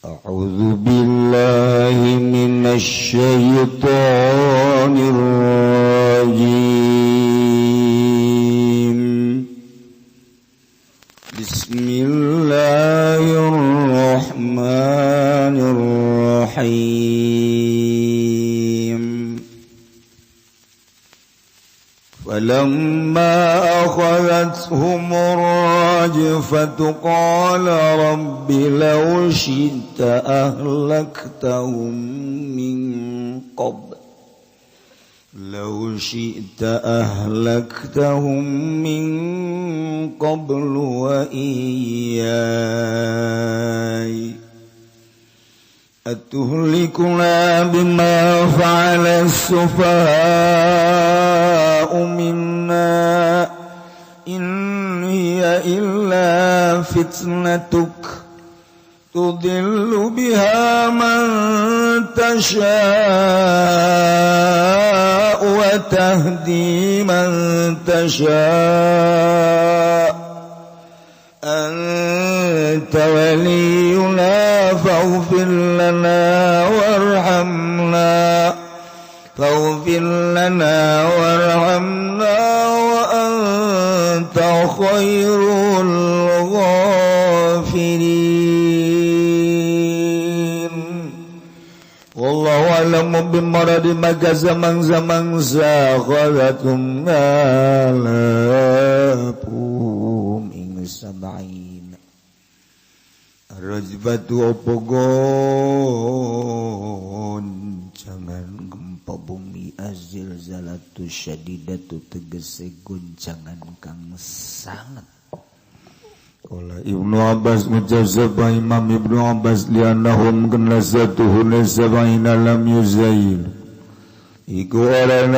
A'udzu billahi minasy syaithanir rajim. Bismillahirrahmanirrahim. فلما أخذتهم الرجفة قال رب لو شئت أهلكتهم من قبل لو شئت أهلكتهم من قبل وإياي أتهلكنا بما فعل السفهاء منا إن هي إلا فتنتك تضل بها من تشاء وتهدي من تشاء أنت ولينا فاغفر لنا وارحمنا فاغفر لنا وارحمنا وأنت خير الغافرين. والله أعلم بمراد maka samangsa-mangsa أخذتهم ngalap هم ing sab'in الرجفة opo goncangan gempa bumi الزلزلة الشديدة tegese goncangan kang sangat. Qala Ibnu Abbas, ngucap sapa Imam Ibnu Abbas, لأنهم kana satuhuna sab'ina لم يزايلوا iku ora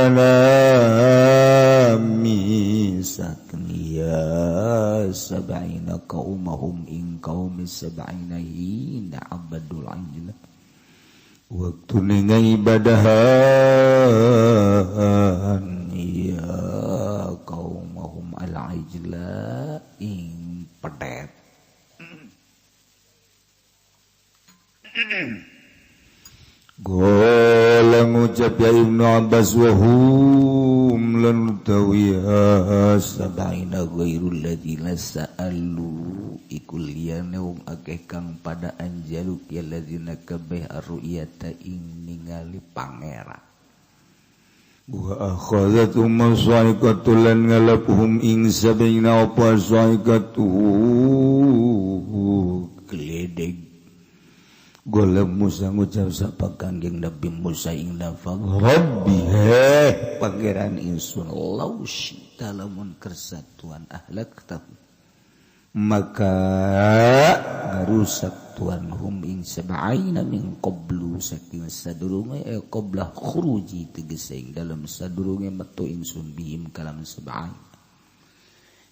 misakeun ya sab'ina قومهم ing kaum sab'ina حين عبدوا العجل waktu ngibadahan ya قومهم العجل ing pedet. قال ngucap ya Ibnu Abbas وهم lan utawi sab'ina غير الذين سألوا iku liyane wong akeh kang pada anjaluk ya الذين kabeh الرؤية ing ningali pangeran. وأخذتهم الصاعقة lan ngalap هم ing sab'ina apa الصاعقة geledeg. قال موسى ngucap sapa Kangjeng Nabi Musa ing lafaz رب heh pangeran ingsun لو شئت lamun kersa Tuhan أهلكت maka ngarusak Tuhan هم ing sab'ina من قبل saking sadurunge قبل خروجي tegese ing dalam sadurunge metu ingsun بهم kalawan sab'ina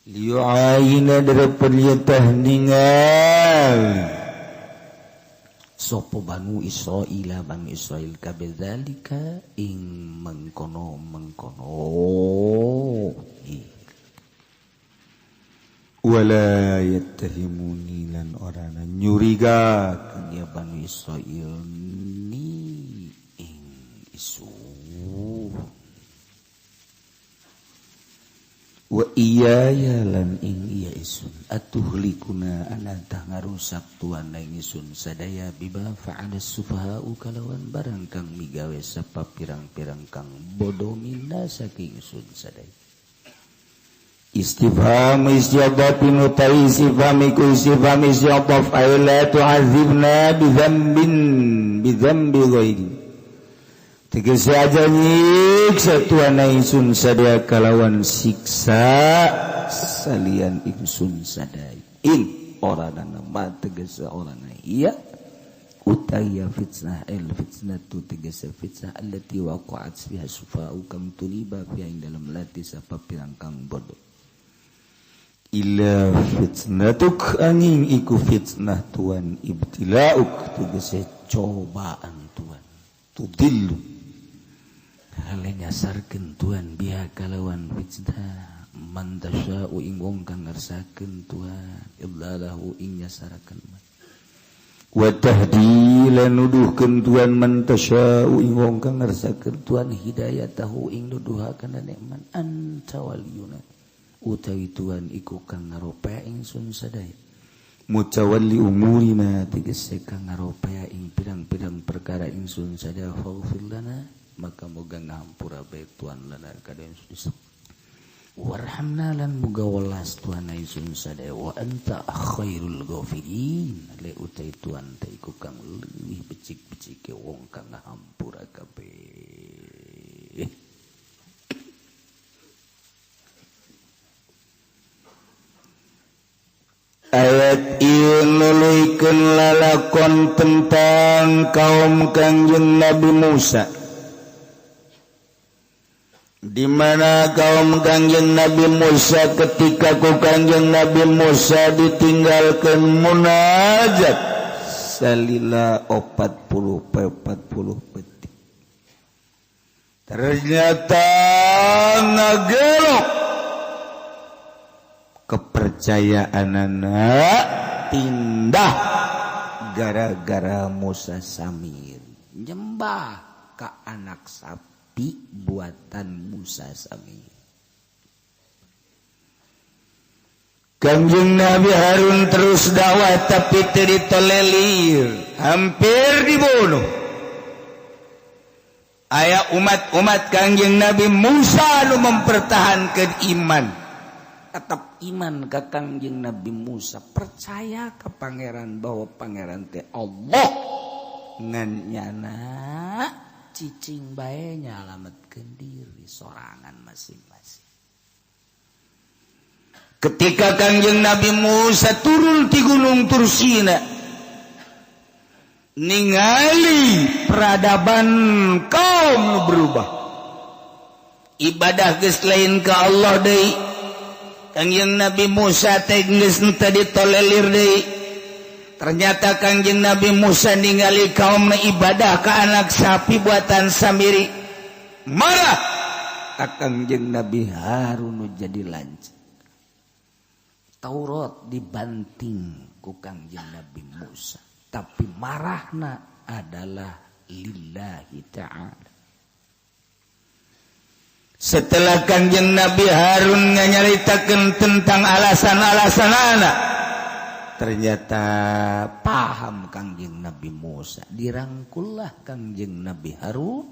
ليعاين darapan yatah ningal sopo Banu Israil, Banu Israil kabeh ذلك ing mengkono mengkono ولا يتهموني lan ora nyurigakeun ya Banu Israil ني ing isu وإياي lan ing iya isun أتهلكنا ana tah ngarusak tuan ing isun sadaya بما فعل السفهاء kalawan barang kang migawe sapa pirang-pirang kang bodoh منا saking isun sadaya. Istifham istiadafin utai istifham iku istifham istiadaf أي لا تعذبنا بذنب بذنب غيري tegese aja nyiksa tuan ingsun sadaya kalawan siksa salian ingsun sadaya إن ora nama tegese ora iya utaya fitnah الفتنة tegese fitnah التي وقعت فيها السفهاء kang tumiba فيها ing dalam lati sapa pirang kang bodoh إلا فتنتك angin iku fitnah tuan ابتلاؤك tegese cobaan tuan تضل hale nyasarkeun tuan بها kalawan fitnah من تشاء ing wong kang ngersakeun tuan إضلاله ing nyasarakeun. Wa tahdi lan nuduhkeun Tuhan man tasya'u ing wong kang ngersakeun Tuhan hidayatahu ing nuduhakeun nikmat anta waliyuna utawi Tuhan iku kang ngaropea ingsun sadaya mutawalli umurina tegese kang ngaropea ing pirang-pirang perkara ingsun sadaya faghfir lana maka moga ngampura bae Tuhan lana ka ingsun warhamna lan muga welas Tuhan ingsun sadaya wa anta khairul ghafirin le utai Tuhan teh iku kang leuwih becik-becike wong kang ngahampura kabeh. Ayat ieu nuluykeun lalakon tentang kaum Kangjeng Nabi Musa, di mana kaum Kangjeng Nabi Musa ketika ku Kangjeng Nabi Musa ditinggalkan munajat salila 40 petik ternyata ngagelok kepercayaan anak pindah gara-gara Musa Samir nyembah ke anak sapi buatan Musa Samir. Kangjeng Nabi Harun terus dakwah tapi teu ditolelir, hampir dibunuh. Aya umat-umat Kangjeng Nabi Musa nu mempertahankan iman, tetap iman ke Kangjeng Nabi Musa, percaya ke pangeran bahwa pangeran teh Allah ngan nyana cicing bae nyalametkeun diri sorangan masing-masing. Ketika Kangjeng Nabi Musa turun di Gunung Tursina ningali peradaban kaum berubah, ibadah geus lain ka Allah deui. Kangjeng Nabi Musa teh geus teu ditolelir deui. Ternyata Kangjeng Nabi Musa ningali kaum ibadah ke anak sapi buatan Samiri, marah. Kangjeng Nabi Harun jadi lancar. Taurat dibanting ku Kangjeng Nabi Musa, tapi marahna adalah lillahi ta'ala. Setelah Kangjeng Nabi Harun nyaritakeun tentang alasan-alasan anak, ternyata paham Kangjeng Nabi Musa, dirangkullah Kangjeng Nabi Harun,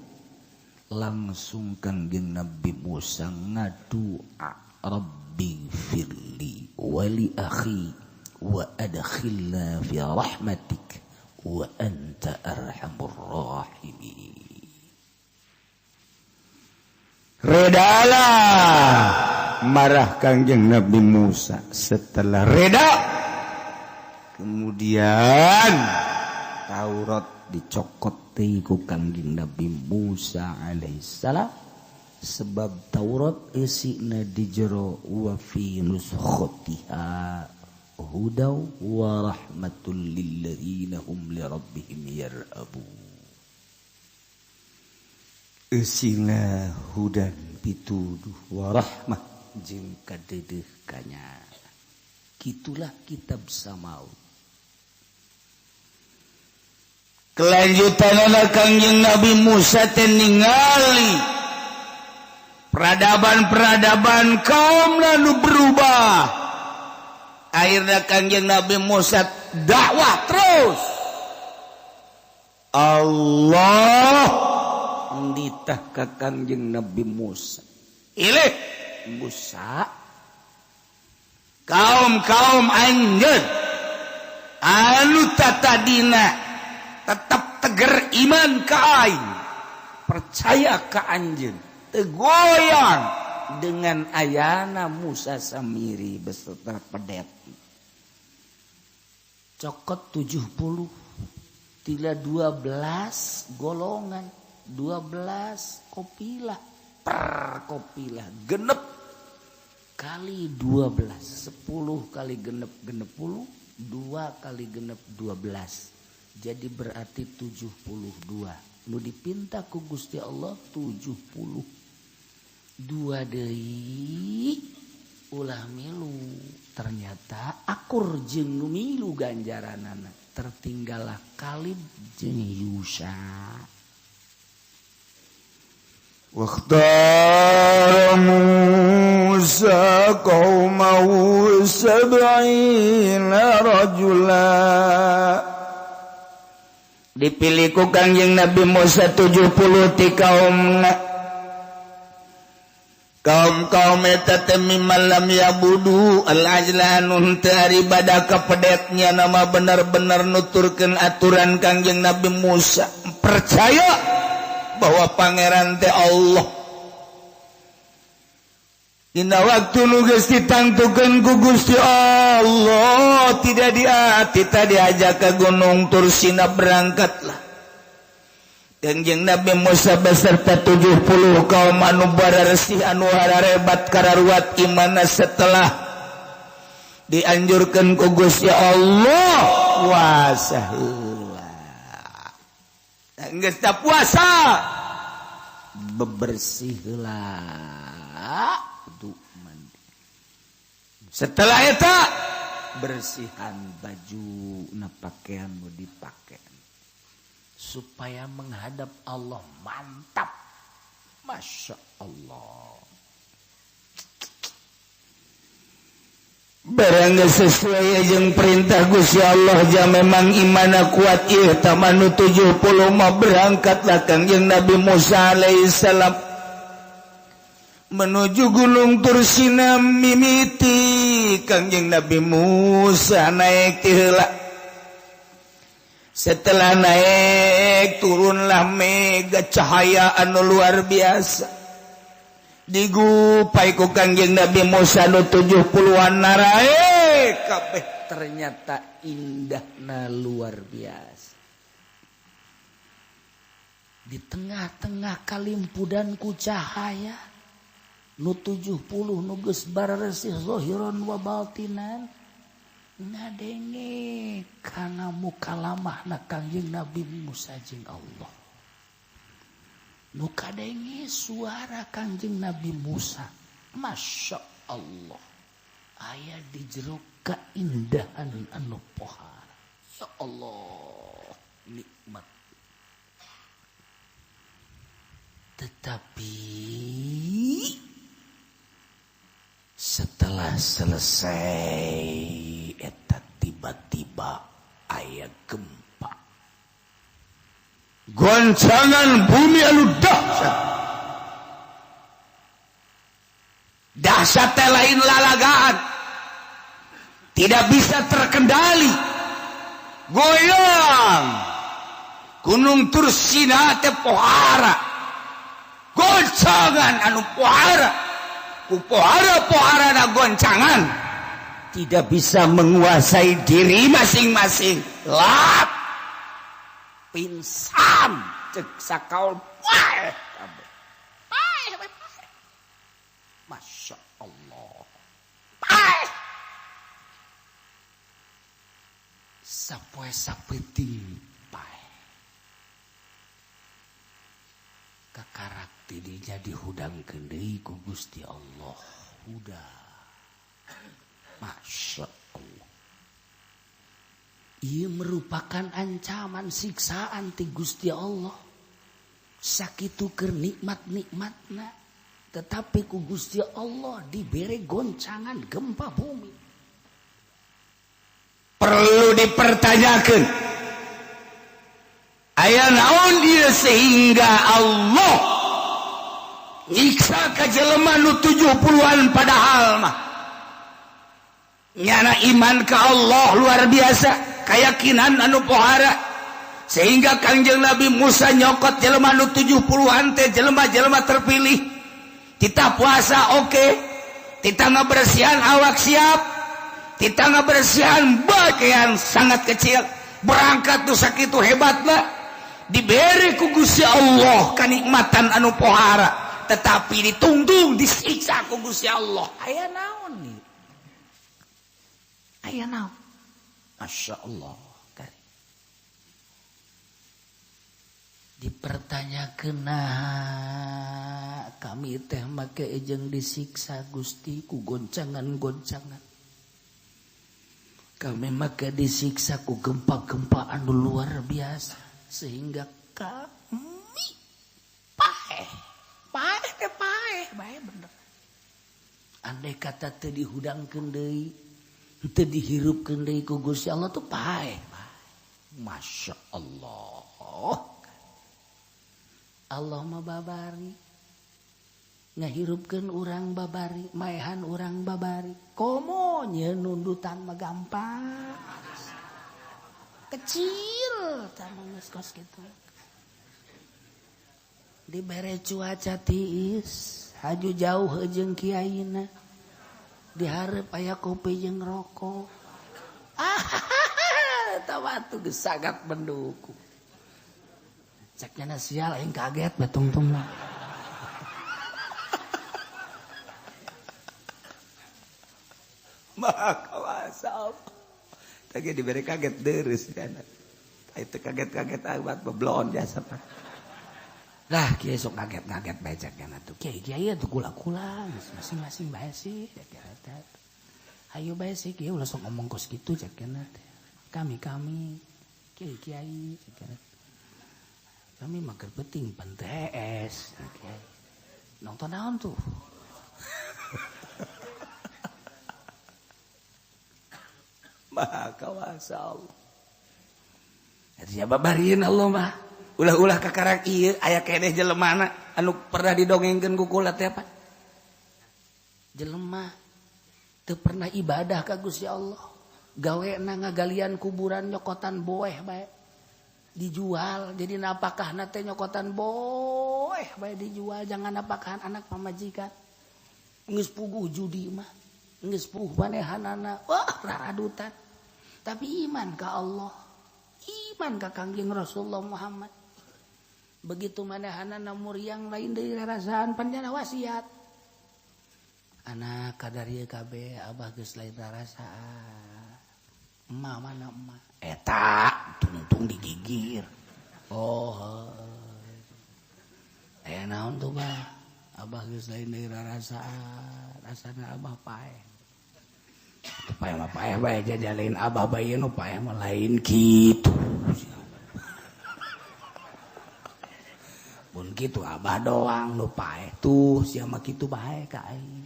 langsung Kangjeng Nabi Musa ngadua, Rabbi firli wali akhi wa adkhilna fi rahmatik wa anta arhamur rahimin. Redalah marah Kangjeng Nabi Musa. Setelah reda, kemudian Taurat dicokot ku Kangjeng Nabi Musa alaihissalam, sebab Taurat isina di jero wa fi nuskhatiha hudaw wa rahmatul lil ladzina hum li rabbihim yarhabun. Isina hudan pituduh wa rahmah jeung kadeudeuh kanya. Kitulah kitab samawi. Kelanjutanana Kangjeng Nabi Musa teh ningali peradaban-peradaban kaum lalu berubah. Akhirnya Kangjeng Nabi Musa dakwah terus. Allah nitah ka Kangjeng Nabi Musa, ilih Musa, kaum-kaum anjeun anu tatadina tetap teger iman ka aing, percaya ka anjeun, tegoyang dengan ayana Musa Samiri beserta pedet. Cokot 70 tila 12 golongan, 12 kopilah, per kopilah genep kali 12, 10 kali genep 60, 2 kali genep 12. Jadi berarti 72. Nu dipinta ku Gusti Allah 72 deui ulah milu. Ternyata akur jeung nu milu ganjaranana. Tertinggallah Kalib jeung Yusa. Wakhtara Musa qaumahu sab'ina rajula. Dipilih ku Kangjeng Nabi Musa 70 ti kaumna. Kaum-kaum eta teh mimman lam yabudu al-ajla anu teu ibadah ka pedetnya nama bener-bener nuturkeun aturan Kangjeng Nabi Musa. Percaya bahwa pangeran teh Allah. Dina waktu nu geus ditangtukeun ku Gusti Allah tidak diati tadi diajak ke Gunung Tursina berangkatlah. Kangjeng Nabi Musa beserta 70 kaum anu bararesih anu hararebat kararuat imana setelah dianjurkan ku Gusti Allah puasa heula. Geus teu puasa bebersih heula wudu mandi. Setelah eta bersihan baju na pakaian nu dipake supaya menghadap Allah mantap. Masya Allah. Barang sesuai jeung perintah Gusti Allah ja memang imana kuat ieu tamanu 70 mah berangkatlah Kangjeng Nabi Musa alaihissalam menuju Gunung Tursina mimiti Kangjeng Nabi Musa naik ti heula. Setelah naik turunlah mega cahaya anu luar biasa digupai ku Kangjeng Nabi Musa nu 70-an narae kabeh ternyata indahna luar biasa. Di tengah-tengah kalimpudan ku cahaya nu 70 nu geus bararesih zahiran wa batinan ngadenge kana mukalamahna Kangjeng Nabi Musa jeung Allah. Nu kadenge suara Kangjeng Nabi Musa, Masya Allah, aya di jero kaindahan anu pohara. Ya Allah, nikmat. Tetapi setelah selesai eta tiba-tiba aya gempa, goncangan bumi anu dahsyat. Dahsyat teh lain lalagaan, tidak bisa terkendali, goyang. Gunung Tursina teh pohara, goncangan anu pohara, ku pohara-pohara na goncangan, tidak bisa menguasai diri masing-masing. Lap pingsan cek sakaul paeh kabeh. Paeh paeh. Masya Allah. Paeh. Sapoe sapeuting paeh. Kakarak tidinya dihudangkeun deui ku Gusti Allah. Huda. Masya Allah. Ia merupakan ancaman siksaan ti Gusti Allah. Sakitu keur nikmat-nikmatna, tetapi ku Gusti Allah dibere goncangan gempa bumi. Perlu dipertanyakan, aya naon ieu sehingga Allah nyiksa ka jelema nu 70-an padahal mah nyana iman ka Allah luar biasa, keyakinan anu pohara, sehingga Kangjeng Nabi Musa nyokot jelema nu 70-an teh jelema-jelema terpilih. Kita puasa oke, kita ngabersihan awak siap, kita ngabersihan bagian sangat kecil, berangkat tuh sakitu hebatna, diberi ku Gusti Allah kenikmatan anu pohara, tetapi ditungtung disiksa ku Gusti Allah. Aya naon nih? Aya naon? Masya Allah. Dipertanyakeun kami teh make jeung disiksa Gusti ku goncangan-goncangan. Kami maka disiksa ku gempa-gempa anu luar biasa sehingga kami paeh paeh teh paeh bae bener. Andai kata teu dihudangkeun deui, teu dihirupkeun deui ku Gusti Allah tuh paeh. Masya Allah. Allah mah babari ngahirupkeun urang babari, maehan urang babari. Komo nyeun nundutan mah gampang. Kecil tah geus kos kitu. Dibere cuaca tiis, haju jauh jeung kiaina. Dihareup aya kopi jeung rokok. Ah, eta batu geus sagat mendukung. Cek nya sial aing kaget betungtung lah. Maha kuasa Allah. Tadi diberi kaget deres kan. Itu kaget-kaget amat beblon jasa pak. Lah kiai sok kaget-kaget bae cek nya tuh. Kiai kiai tuh kula-kula masing-masing bae sih. Ayo bae sih kiai ulah sok ngomong kos kitu cek nya teh. Kami-kami kiai kiai cek nya. Kami mah keur penting pentes kiai. Nonton naon tuh? Maha kuasa Allah. Artinya babarin Allah mah. Ulah-ulah kakarak ieu aya keneh jelemana anu pernah didongengkeun ku kula teh apa? Jelema teu pernah ibadah ka Gusti Allah. Gawena ngagalian kuburan nyokotan boeh bae. Dijual jadi napakahna teh nyokotan boeh bae dijual jangan napakahan anak pamajikan. Geus puguh judi mah. Geus puguh manehanana. Wah, raradutan. Tapi iman ka Allah, iman ka Kangjeng Rasulullah Muhammad. Begitu manehanana muriang lain deui rarasaan panjana wasiat. Anak kadar ieu kabeh abah geus lain rarasaan. Emak mana emak? Eta tungtung digigir. Oh. Aya naon tuh bah? Abah geus lain deui rarasaan. Rasana abah paeh. Paeh mah paeh bae jajalain abah bae nu paeh mah lain kitu. Mun kitu abah doang nu paeh tuh sia mah kitu bae ka aing.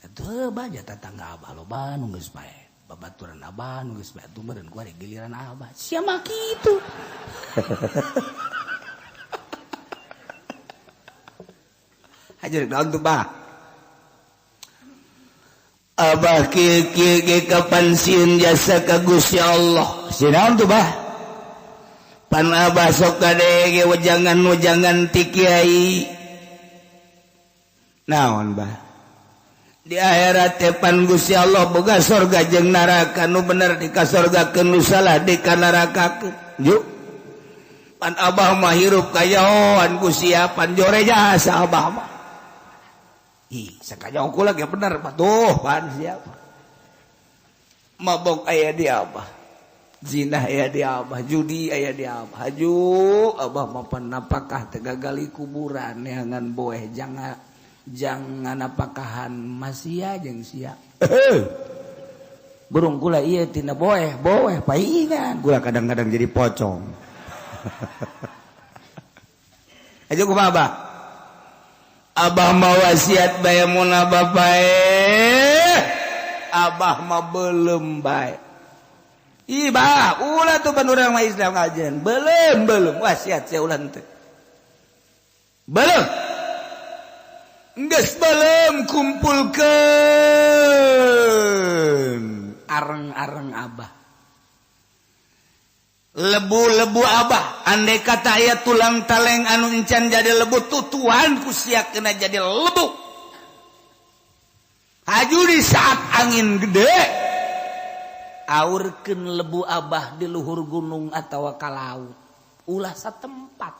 Atuh bah tetangga abah loba nu geus paeh. Babaturan abah nu geus paeh tuh meureun ku ari giliran abah. Sia mah kitu. Hajar naon tuh bah? Abah kieu kieu ge kapan sieun jasa ka Gusti Allah. Sieun naon tuh bah? Pan abah sok kadege wejangan-wejangan ti kiai. Naon bah? Di akhirat teh pan Gusti Allah boga sorga jeung neraka nu bener di ka sorgakeun nu salah di ka nerakakeun. Yuk. Pan abah mah hirup kayahoan ku siapan jore jasa abah mah. Ih, sakanya aku lagi bener patuh pan siapa? Mabok aya di abah, zina aya di abah, judi aya di abah. Haju abah mapan napakah tegagali kuburan neangan boeh jangan jangan napakahan masia jeung sia. Burung kula ieu tina boeh, boeh paingan. Kula kadang-kadang jadi pocong. Haju kumaha abah? Abah mah wasiat bae mun abah paeh. Abah mah belum bae. Ih bah, ulah tuh ban urang mah Islam ngajen. Belum, belum wasiat sia ulah teu. Belum. Geus belum kumpulkeun areng-areng abah. Lebu-lebu abah, andai kata aya tulang taleng anu encan jadi lebu tutuan ku sia kena jadi lebu. Haju di saat angin gede aurkeun lebu abah di luhur gunung atawa ka laut. Ulah satempat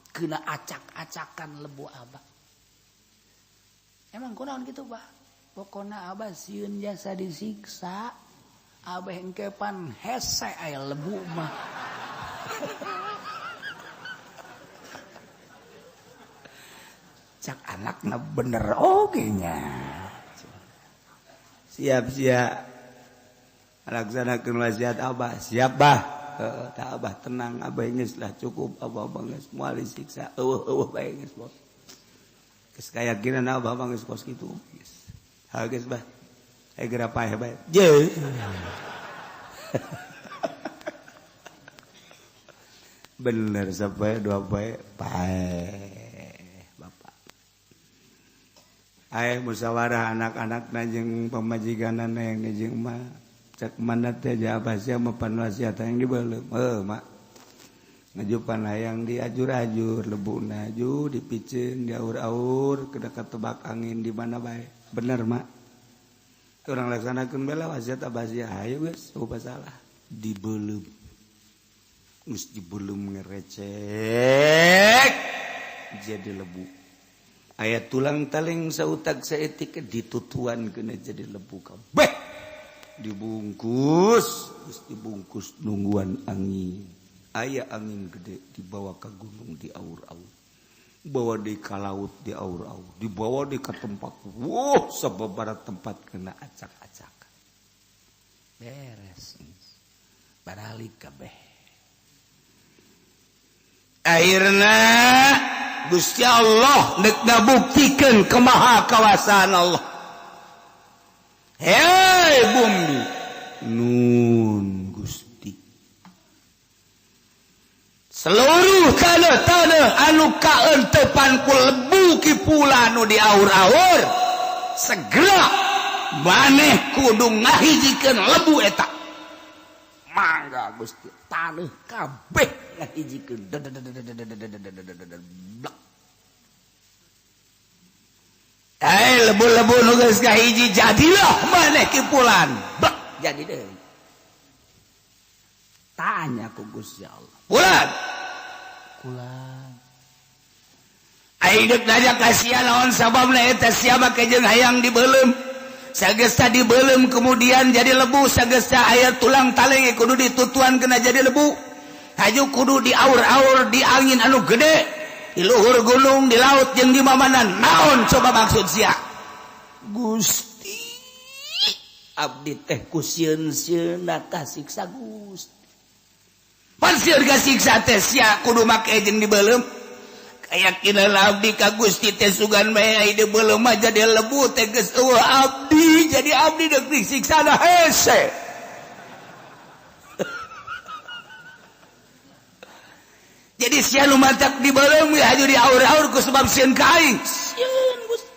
kena acak-acakan lebu abah. Emang kunaon kitu bah? Pokona abah sieun jasa disiksa. Abah engkepan hese aya lebu mah. Cak anakna bener oge nya. Siap siap. Laksanakeun wasiat Abah. Siap bah. Heeh, tah Abah tenang, Abah geus lah cukup, Abah geus moal disiksa. Eueuh eueuh bae geus bos. Geus kayakinan Abah mah geus kos kitu. Geus. Ha geus bah. Aya geura paeh bae. Je. Bener sampai dua poe paeh bapak. Ayo musyawarah anak-anak jeung pamajikanana yang jeung mah cek mana teh abah sia mah panwasiat yang dibeuleum. Heuh mak. Ngajupan hayang diajur-ajur lebuna aju dipiceun diaur-aur kedekat tebak angin di mana bae. Bener mak. Urang laksanakeun bae lah wasiat abah sia. Hayu geus eueuh salah dibeuleum. Geus dibeuleum ngerecek jadi lebu. Aya tulang taling sautak saeutik ditutuan kena jadi lebu kabeh. Dibungkus, geus dibungkus nungguan angin. Aya angin gede dibawa ke gunung di aur-aur. Bawa di ka laut di aur-aur, dibawa di ka tempat. Wuh, sababaraha tempat kena acak-acak. Beres. Baralik kabeh. Akhirna Gusti Allah nek ngabuktikeun kemaha kawasaan Allah. Hei bumi nun Gusti. Seluruh tanah-tanah anu kaentepan ku lebu kipula anu diaur-aur segera maneh kudu ngahijikeun lebu eta. Mangga Gusti tanah kabeh ngahijikeun. Eh lebu-lebu nu geus ngahiji jadilah maneh kipulan. Blek jadi deui. Tanya ku Gusti Allah. Pulan. Pulan. Aing deuk nanya ka sia naon sababna eta sia make jeung hayang dibeuleum. Sagesta dibeuleum kemudian jadi lebu, sagesta aya tulang taleng kudu ditutuan kena jadi lebu. Haju kudu diaur-aur di angin anu gede, di luhur gunung, di laut jeung di mamana. Naon coba maksud sia? Gusti abdi teh ku sieun-sieunna kasiksa Gusti. Pan sieun kasiksa teh sia kudu make jeung dibeuleum. Keyakinan abdi ka Gusti teh sugan bae ai dibeuleum mah jadi lebu teh geus eueuh abdi, jadi abdi deuk disiksa da hese. Jadi sia nu matak dibeuleum ge haju diaur-aur ku sebab sieun ka aing. Sieun Gusti.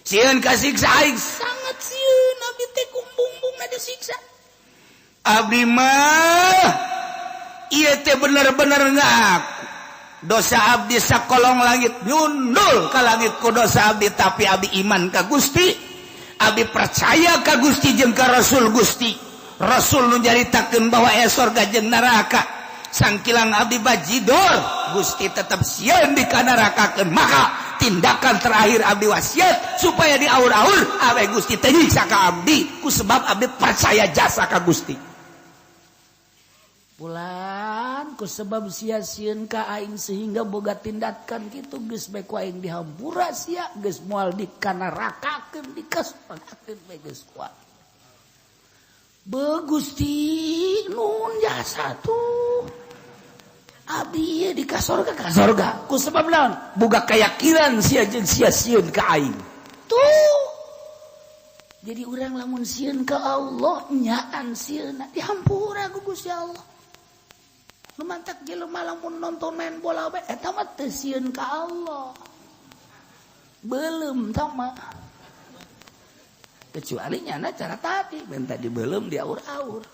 Sieun kasiksa aing sangat sieun abdi teh kumbung-bumbungna disiksa. Abdi mah ieu teh bener-bener ngaku dosa abdi sakolong langit nyundul ka langit ku dosa abdi, tapi abdi iman ka Gusti, abdi percaya ka Gusti jeung ka Rasul Gusti. Rasul nu nyaritakeun bahwa aya sorga jeung neraka. Sangkilang abdi bajidor Gusti tetap sieun dikanarakakeun, maka tindakan terakhir abdi wasiat supaya diaur-aur awe Gusti teh nyiksa ka abdi ku sebab abdi percaya jasa ka Gusti. Pulan ku sebab sia sieun ka aing sehingga boga tindakan kitu geus bae ku aing dihampura sia geus moal dikanarakakeun dikasorgakeun bae geus kuat. Be Gusti nun jasa tuh abdi ieu di kasorga kasorga ku sebab naon boga keyakinan sia jeung sia sieun ka aing. Tuh jadi urang lamun sieun ka Allah nyaan sieunna dihampura ku Gusti Allah. Nu mantak jelema lamun nonton main bola bae eta mah teu sieun ka Allah. Beuleum tah mah. Kecuali nyana cara tadi minta dibeuleum diaur-aur.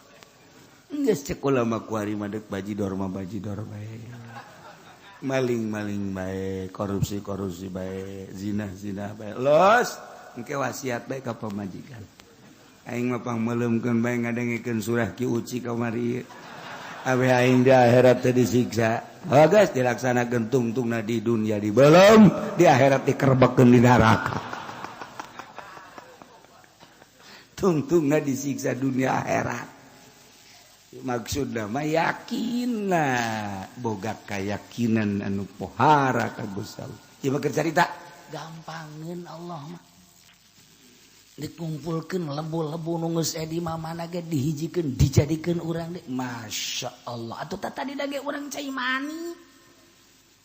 Geus cek ulama kuari mah deuk bajidor mah bajidor bae. Maling-maling bae, korupsi-korupsi bae, zina-zina bae. Los, engke wasiat bae ka pamajikan. Aing mah pangmeuleumkeun bae ngadengekeun surah Ki Uci kamari. Awe aing di akhirat teh disiksa. Oh geus dilaksanakeun tungtungna di dunia dibeuleum, di akhirat dikerbekkeun di neraka. Tungtungna disiksa dunia akhirat. Maksudna mah yakinna, boga kayakinan anu pohara ka Gusti Allah. Ieu mah keur carita gampangeun Allah mah. Dikumpulkeun lebu-lebu nu geus di mana ge dihijikeun dijadikeun urang deui. Masya Allah, atuh tadi dage urang cai mani.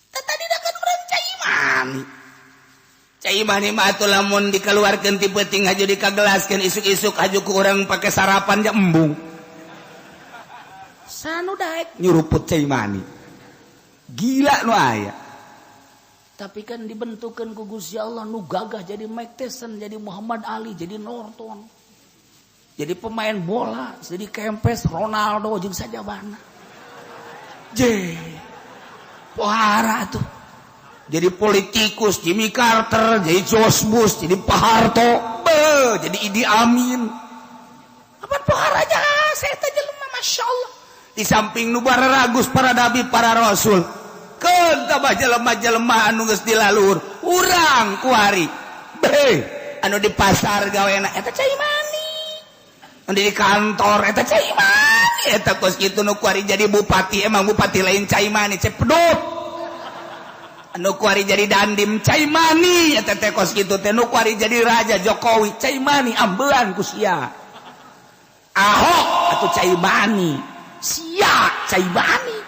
Tadi kan urang cai mani. Cai mani mah atuh lamun dikeluarkeun ti peuting haju dikagelaskeun, isuk-isuk haju ku urang pake sarapan ja embung. Sanu daek nyuruput cai mani. Gila nu aya. Tapi kan dibentukkan ku Gusti Allah nu gagah jadi Mike Tyson, jadi Muhammad Ali, jadi Norton. Jadi pemain bola, jadi Kempes, Ronaldo jeung sajabana. Je. Pohara tuh. Jadi politikus Jimmy Carter, jadi George Bush, jadi Pak Harto, be, jadi Idi Amin. Apa poharanya? Saya teh jelema, Masya Allah. Di samping nu ragus para nabi, para rasul. Keun tambah jelema-jelema anu geus dilalur, urang kuari. Be, anu di pasar gawena eta cai mani. Anu di kantor eta cai mani, eta kos kitu nu kuari jadi bupati, emang bupati lain cai mani, cepedot. Anu kuari jadi dandim cai mani, eta teh kos kitu teh nu kuari jadi raja Jokowi cai mani, ambelan ku sia. Ahok atuh cai mani, sia cai mani.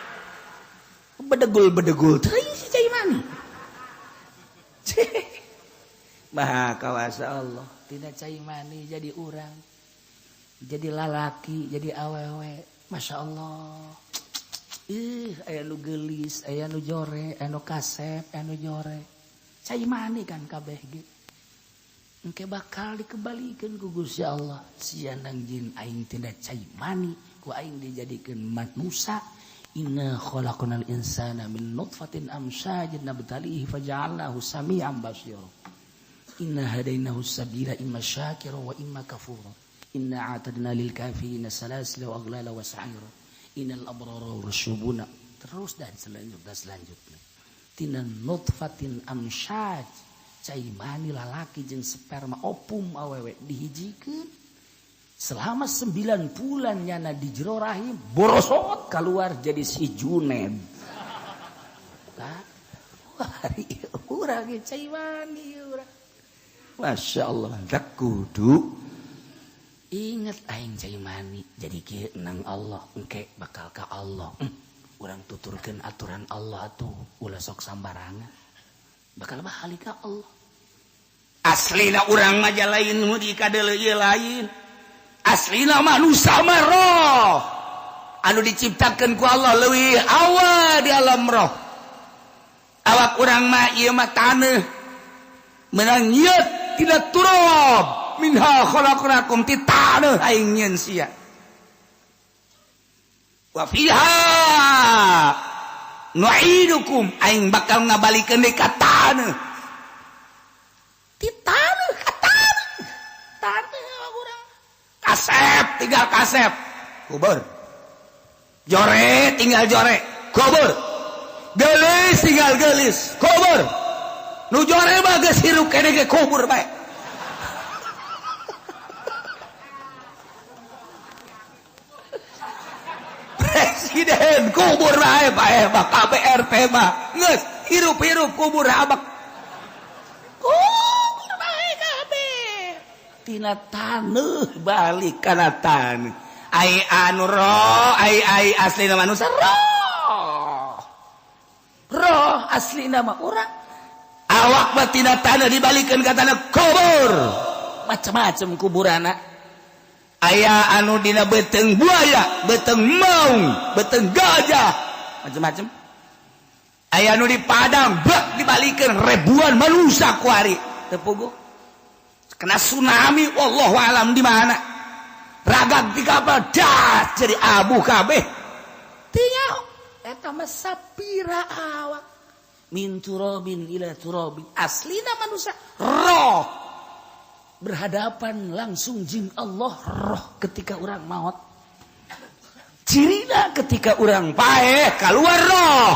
Bedegul-bedegul teuing si cai mani. Maha kawasa Allah, tina cai mani jadi urang. Jadi lalaki, jadi awewe. Masya Allah. Ih, aya nu geulis, aya nu jore, aya nu kasep, aya nu jore. Cai mani kan kabeh ge. Engke bakal dikembalikan ku Gusti Allah. Sia nang jin aing tina cai mani, ku aing dijadikeun manusia. Inna khalaqnal insana min nutfatin amsyajin nabtalihi faja'alnahu sami'an basira. Inna hadainahu sabila imma syakira wa imma kafura. Inna a'tadna lil kafirina salasila wa aghlala wa sa'ira. Innal abrara yashrabuna. Terus dan selanjutnya. Tina nutfatin amsyaj, cai mani lalaki jeung sperma opum awewe dihijikeun. Selama 9 bulan nyana di jero rahim, borosot keluar jadi si Juned. Lah, hari urang cai mani urang. Masya Allah, tak kudu inget aing cai mani jadi kieu nang Allah, engke bakal ka Allah. Urang tuturkeun aturan Allah tuh ulah sok sambarangan. Bakal balik ka Allah. Aslina urang mah lain nu di kadeuleu ieu lain. Aslina manusia mah roh. Anu diciptakeun ku Allah leuwih awal di alam roh. Awak urang mah ieu mah taneuh. Menang nyeut tina turab. Minha khalaqnakum, ti taneuh aing nyieun sia. Wa fiha nu'idukum, aing bakal ngabalikeun deui ka taneuh. Ti taneuh ka taneuh. Taneuh awak urang. Kasep tinggal kasep, kubur. Jore tinggal jore, kubur. Gelis tinggal gelis, kubur. Nu jore mah geus hirup keneh ge kubur bae. Presiden kubur bae bae mah KBRT mah geus hirup-hirup kubur abak. Kubur bae kabeh. Tina taneuh balik kana taneuh. Ai anu roh, ai ai aslina manusia roh. Roh aslina mah urang. Awak mah tina taneuh dibalikeun ka taneuh kubur. Macam-macam kuburana. Aya anu dina beuteung buaya, beuteung maung, beuteung gajah, macam-macam. Aya anu di padang, bek dibalikeun ribuan manusia kuari. Teu puguh. Kena tsunami, wallahu alam di mana. Ragag di kapal, das jadi abu kabeh. Teu nyaho eta mah sapira awak. Min turabin ila turabin. Aslina manusia roh. Berhadapan langsung jin Allah roh ketika orang maut. Cirina ketika orang paeh keluar roh.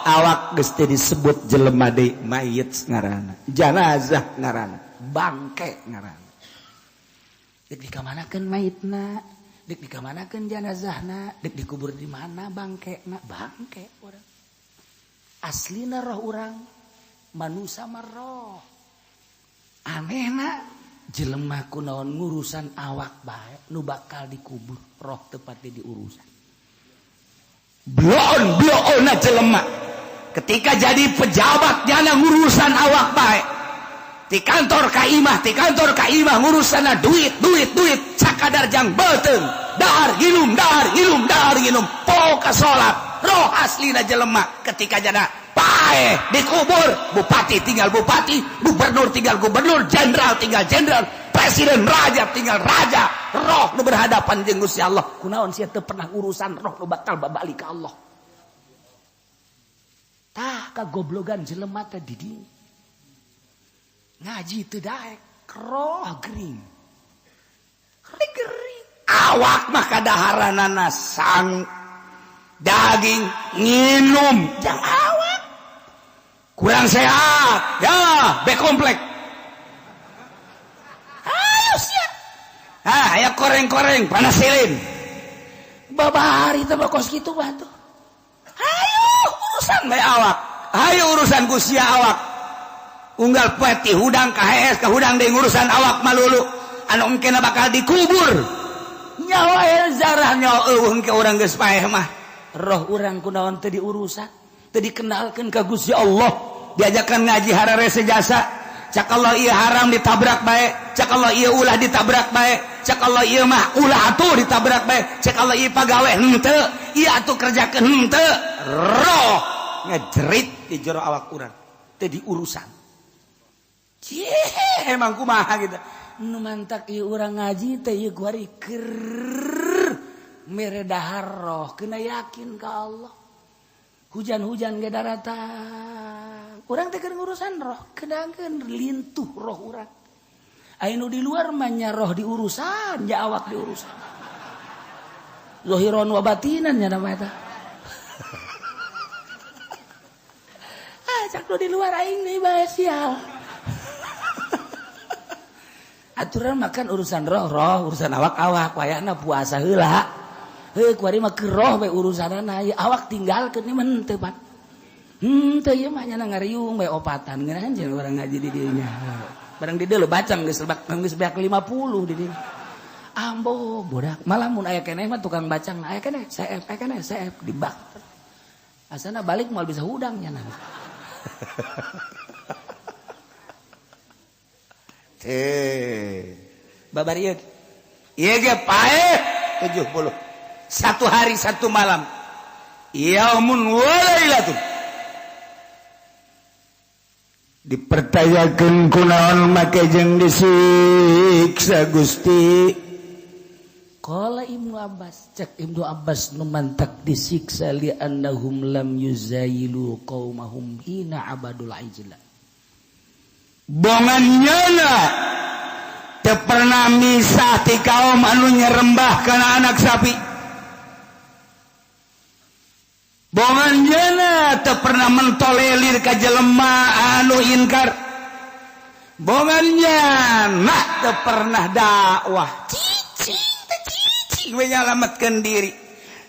Awak geus teu disebut jelema deui, mayit ngaranna, janazah ngaranna, bangke ngaranna. Dek dikamanakeun mayitna, dek dikamanakeun janazahna, dek dikubur di mana bangkena, bangke urang. Aslina roh urang, manusia mah roh. Anehna Jelema kunaon ngurusan awak bae nu bakal dikubur, roh tepatnya diurusan. Bloon bloon jelema ketika jadi pejabat jana ngurusan awak bae. Di kantor ka imah, di kantor ka imah ngurusana duit duit duit sakadar jang beuteung, dahar nginum, dahar nginum, dahar nginum, poho ka salat. Roh aslina jelema ketika jana paeh dikubur, bupati tinggal bupati, gubernur tinggal gubernur, jenderal tinggal jenderal, presiden raja tinggal raja. Roh nu berhadapan jeung Gusti Allah, kunaon sia teu pernah urusan roh nu bakal babalik ka Allah. Tah kagoblogan jelema teh di dieu. Ngaji teu daek, roh gering. Gering. Awak mah kadaharanana sang daging nginum jang awak. Kurang sehat, ya B komplek. Ayo siap. Ah, aya koreng-koreng panasilin. Babari teh mah kos kitu mah tuh. Ayo urusan bae awak. Ayo urusan ku sia awak. Unggal poe ti hudang ka hees ka hudang deui ngurusan awak malulu. Anu engkena bakal dikubur. Nyawa zarah nyawa eueuh engke urang geus paeh mah. Roh urang kunaon teu diurusan, teu dikenalkeun ka Gusti Allah. Diajakan ngaji hararese jasa. Cak Allah ieu haram ditabrak bae, cak Allah ieu ulah ditabrak bae, cak Allah ieu mah ulah atuh ditabrak bae, cak Allah ieu pagawe henteu, ieu atuh kerjakeun henteu. Roh ngejerit di jero awak urang, teu diurusan. Cih, emang kumaha gitu. Nu mantak ieu urang ngaji teh ieu kuari keur mere dahar roh, kena yakin ka Allah. Hujan-hujan ge daratang. Urang teh keur ngurusan roh, kedangkeun lintuh roh urang. Aya nu di luar mah nya roh diurusan, nya awak diurusan. Zohiron wa batinan nya nama eta. Ah, cak nu di luar aing deui bae sial. Aturan makan urusan roh, roh urusan awak-awak, wayahna puasa heula. Heuh kuari mah keur roh we urusanana, ieu awak tinggalkeun ieu mah henteu pan. Henteu ieu mah nya ngariung we opatan ngeunahan jeung urang ngaji di dieu nya. Barang di dieu lho bacang geus lebak geus beak 50 di dieu. Ambo bodak, malah mun aya keneh mah tukang bacang aya keneh, CF, aya keneh, CF dibak. Asana balik moal bisa hudang nya. Babar ieu. Ieu ge paeh 70. Satu hari satu malam. Yaumun wa lailatun. Dipertayakeun kunaon make jeung disiksa Gusti. Qala Ibnu Abbas, cek Ibnu Abbas nu mantak disiksa li annahum lam yuzayilu qaumahum hina abadul ijla. Bongan nyana teu pernah misah ti kaum anu nyerembah kana anak sapi. Bongan nyana teu pernah mentolelir ka jelema anu inkar. Bongan nyana teu pernah dakwah. Cicing teh cicing we nyalametkeun diri.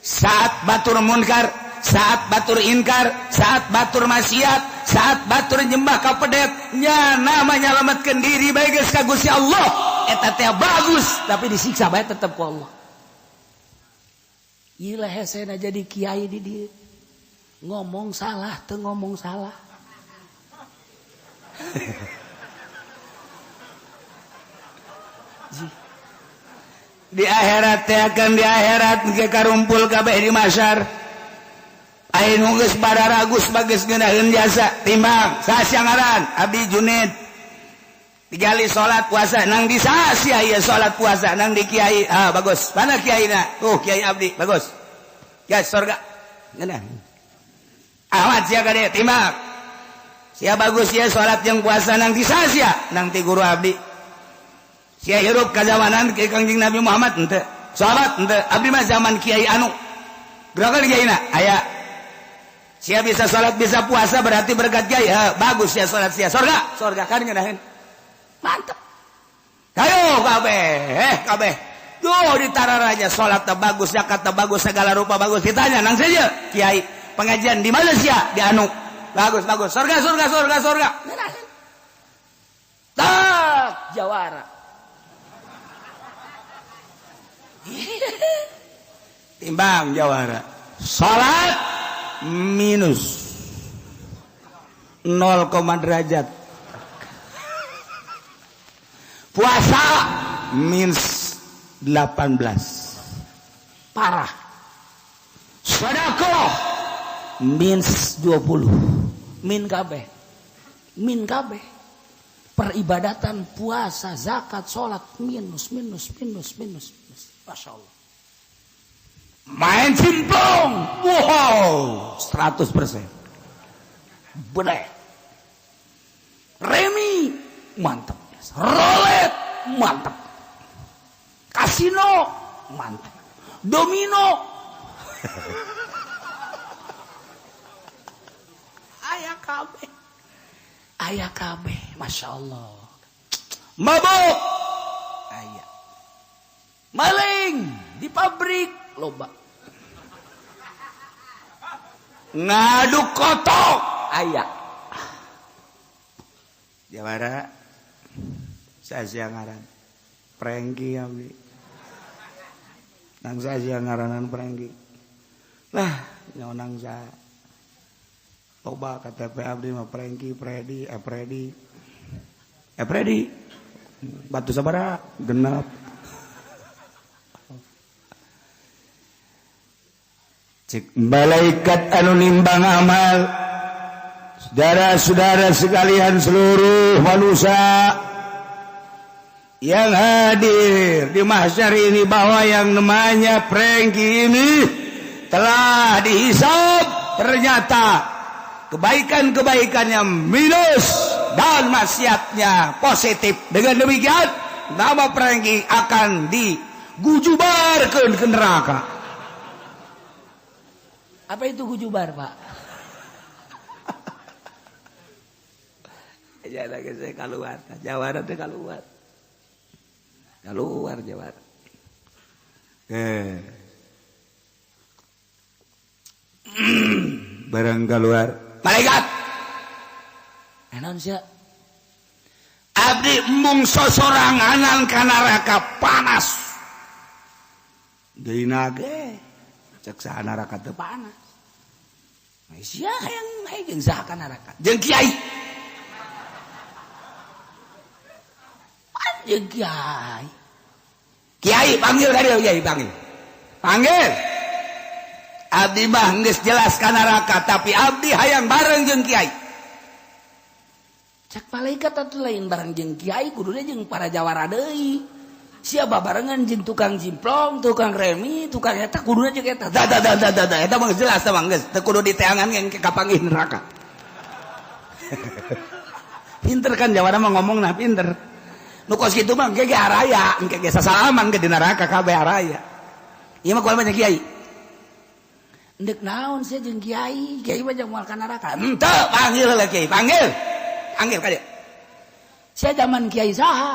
Saat batur munkar, saat batur inkar, saat batur maksiat, saat batur nyembah ka pedet, nyana menyelamatkan diri bae geus ka Gusti Allah. Eta teh bagus, tapi disiksa bae tetep ku Allah. Ieu lah hesena jadi kiai di dieu. Ngomong salah teu ngomong salah. Di akhirat teh akan di akhirat ge karumpul kabeh di masyar. Aing geus bararagus bagus ngeunaheun jasa timbang saha ngaran Abdi Junid digali salat puasa nang di saha ieu salat puasa nang di kiai, ah bagus mana kiaina tuh kiai Abdi bagus ya surga ngeunah Ahmad sia kade timbang sia bagus sia salat jeung puasa nang di saha sia nang ti guru Abdi sia hirup ka zamanan ke Kangjeng Nabi Muhammad henteu sahabat henteu abdi mah zaman kiai anu gerakan kiaina aya sia bisa salat bisa puasa berarti berkat kiai, bagus sia salat sia surga surga kan ngeunaheun mantep. Ayo kabeh kabeh duh ditararanya salat teh bagus, zakat teh bagus, segala rupa bagus. Ditanya nang saja kiai pengajian di mana sia di anu bagus bagus surga surga surga surga Tak jawara. Timbang jawara. Salat minus 0, derajat. Puasa minus 18. Parah. Sedekah minus 20. Min kabeh. Min kabeh. Peribadatan, puasa, zakat, sholat minus, minus, minus, minus, minus. Masya Allah. Main cimplung, wow, 100%. Bener. Remi, mantap. Rolet, mantap. Kasino, mantap. Domino. Aya kabeh. Aya kabeh, Masya Allah. Mabuk, aya. Maling di pabrik, loba. Ngaduk kotok, aya. Jawara, saya ngaran Prengki abdi. Nang saya ngaranan Prengki. Lah, nyawa saya. Loba KTP abdi mah Prengki, Predi, Epredi. Epredi. Batu sabara genap. Cek malaikat anu nimbang amal. Saudara-saudara sekalian seluruh manusia yang hadir di mahsyar ini, bahwa yang namanya Prengki ini telah dihisab, ternyata kebaikan-kebaikannya minus dan maksiatnya positif. Dengan demikian nama Prengki akan digujubarkan ke neraka. Apa itu gujubar, Pak? Jangan saya keluar, jawara teh keluar. Keluar jawara. Barang keluar malaikat. Naon sia? Abdi embung sosoranganan ka neraka panas. Deui ge cek saha neraka teu panas. Sia hayang hayang saha ka neraka? Jeung kiai. Jeung kiai. Kiai panggil ka dieu, kiai panggil. Panggil. Abdi mah geus jelas ka neraka, tapi abdi hayang bareng jeung kiai. Cek malaikat atuh lain bareng jeung kiai, kuduna jeung para jawara deui. Sia babarengan jeung tukang jimplong, tukang remi, tukang eta kuduna jeung eta. Da da da da da eta mah jelas tah mah geus teu kudu diteangan yang kapanggih neraka. Pinter kan jawara mah ngomong nah pinter. Nu kos kitu mah engke ge araya, engke ge sasalaman ke di neraka kabeh araya. Ieu mah kumaha kiai? Ndek naon sia jeung kiai? Kiai mah jeung moal ka neraka. Henteu, panggil heula kiai, panggil. Panggil ka dieu. Sia zaman kiai saha?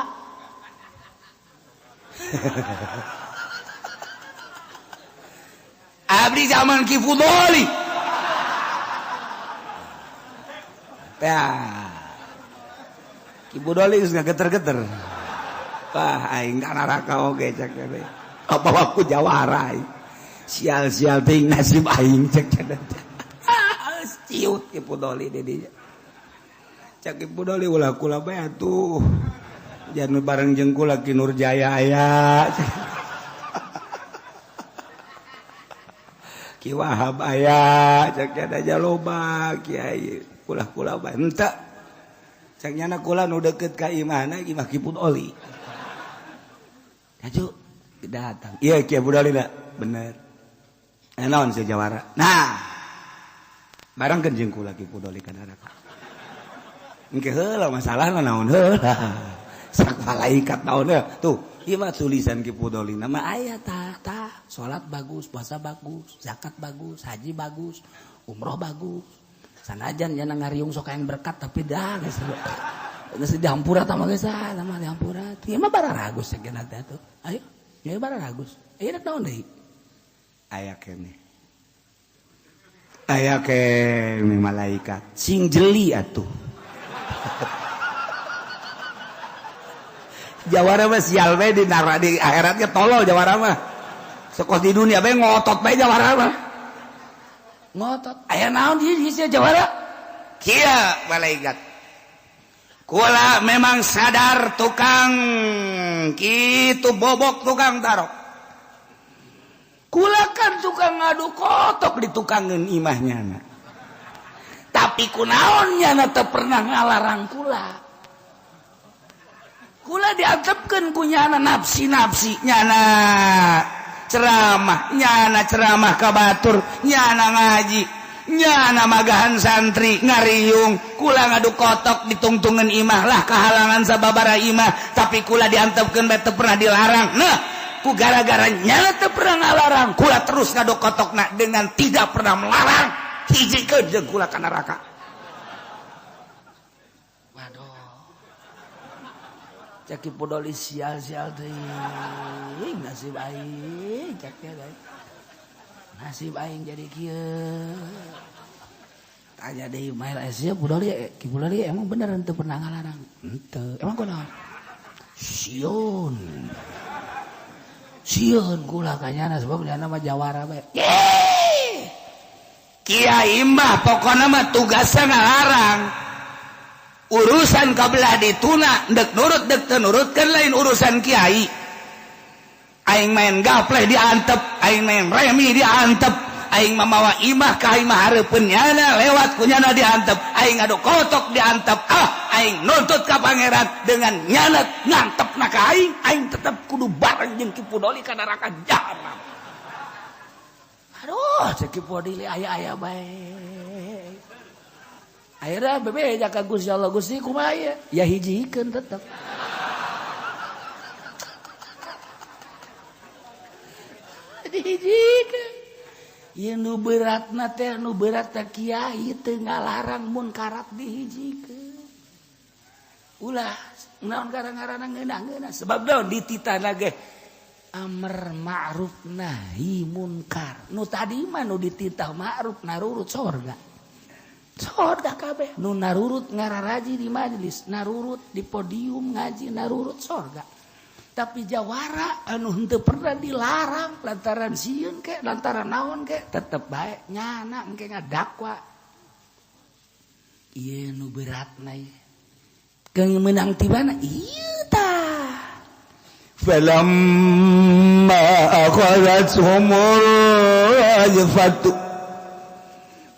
Abdi zaman Ki Fudoli. Ya. Ki Fudoli geus ngageter-geter. Wah, aing ka neraka oge cek teh. Apa ku jawara aing. Sial-sial ting nasib aing cek teh. Ciut Ki Fudoli di dinya. Cek Ki Fudoli ulah kula bae atuh. Jangan bareng jeung kula Ki Nurjaya aya. Ki Wahab aya, cek aja loba kiai kula-kula bae. Henteu. Cek nyana kula nu deukeut ka imahna imah Ki Fudoli. Aju datang. Iya Ki Fudoli da, bener. Naon si jawara. Nah, bareng jeung kula Ki Fudoli ka neraka. Engke heula masalahna naon heula. Sak malaikat naon heula. Tuh, ieu mah tulisan Ki Fudoli nama aya tah tah, salat bagus, puasa bagus, zakat bagus, haji bagus, umroh bagus. Sanajan nya ngariung sok hayang berkat tapi dah geus geus dihampura tah mah geus ah, mah dihampura. Ieu mah bararagus sageuna teh atuh. Ayo, ieu bararagus. Ieu naon deui? Aya keneh. Aya keneh malaikat. Sing jeli atuh. Jawara mah sial we di akhiratnya tolol jawara mah. Sekolah di dunia bae ngotot bae jawara mah. Ngotot. Aya naon di sia jawara? Kieu malaikat. Kula memang sadar tukang kitu bobok tukang tarok. Kula kan tukang ngadu kotok di tukangeun imahnya. Tapi kunaon nyana teu pernah ngalarang kula. Kula diantepkeun ku nyana nafsi-nafsi nyana ceramah, nyana ceramah ka batur, nyana ngaji, nyana magahan santri ngariung. Kula ngadu kotok ditungtungan imah lah kahalangan sababara imah, tapi kula diantepkeun bae teu pernah dilarang. Nah, ku gara-gara nyana teu pernah ngalarang, kula terus ngadu kotokna dengan tidak pernah melarang. Hijikeun jeung kula ka neraka. Waduh. Cek Ki Pudoli sial-sial teuing nasib aing cek teh nasib aing jadi kieu. Tanya deui mail sia Pudoli, Ki Pudoli emang bener henteu pernah ngalarang? Henteu. Emang kunaon? Sieun. Sieun kula ka nyana sebab nyana mah jawara bae. Kiai mah pokona mah tugasna ngalarang. Urusan kabelah dituna dek nurut dek teu nurut kan lain urusan kiai. Aing main gapleh diantep, aing main remi diantep, aing mamawa imah ka imah hareupeun nyana lewat ku nyana diantep, aing ngadu kotok diantep. Ah, aing nuntut ka pangeran dengan nyana ngantepna ka aing, aing tetep kudu bareng jeung Ki Pudoli ka neraka jahanam. Aduh, cek Ki Pudoli aya-aya bae. Akhirnya bebeja ka Gusti Allah, Gusti kumaha ieu? Ya hijikeun tetep. Dihijikeun. Ieu nu beratna teh nu berat teh kiai teu ngalarang munkarat dihijikeun. Ulah naon gara-garana ngeunah-ngeunah sebab naon dititahna ge amar ma'ruf nahi munkar. Nu tadi mah nu dititah ma'ruf narurut sorga. Sorga kabeh nu narurut ngararaji di majelis, narurut di podium ngaji, narurut sorga. Tapi jawara anu henteu pernah dilarang lantaran sieun ke lantaran naon ke tetep bae nyana engke ngadakwa. Ieu nu beratna ieu. Keung meunang ti mana? Ieu tah. Falamma akhadhathumur rajfatu.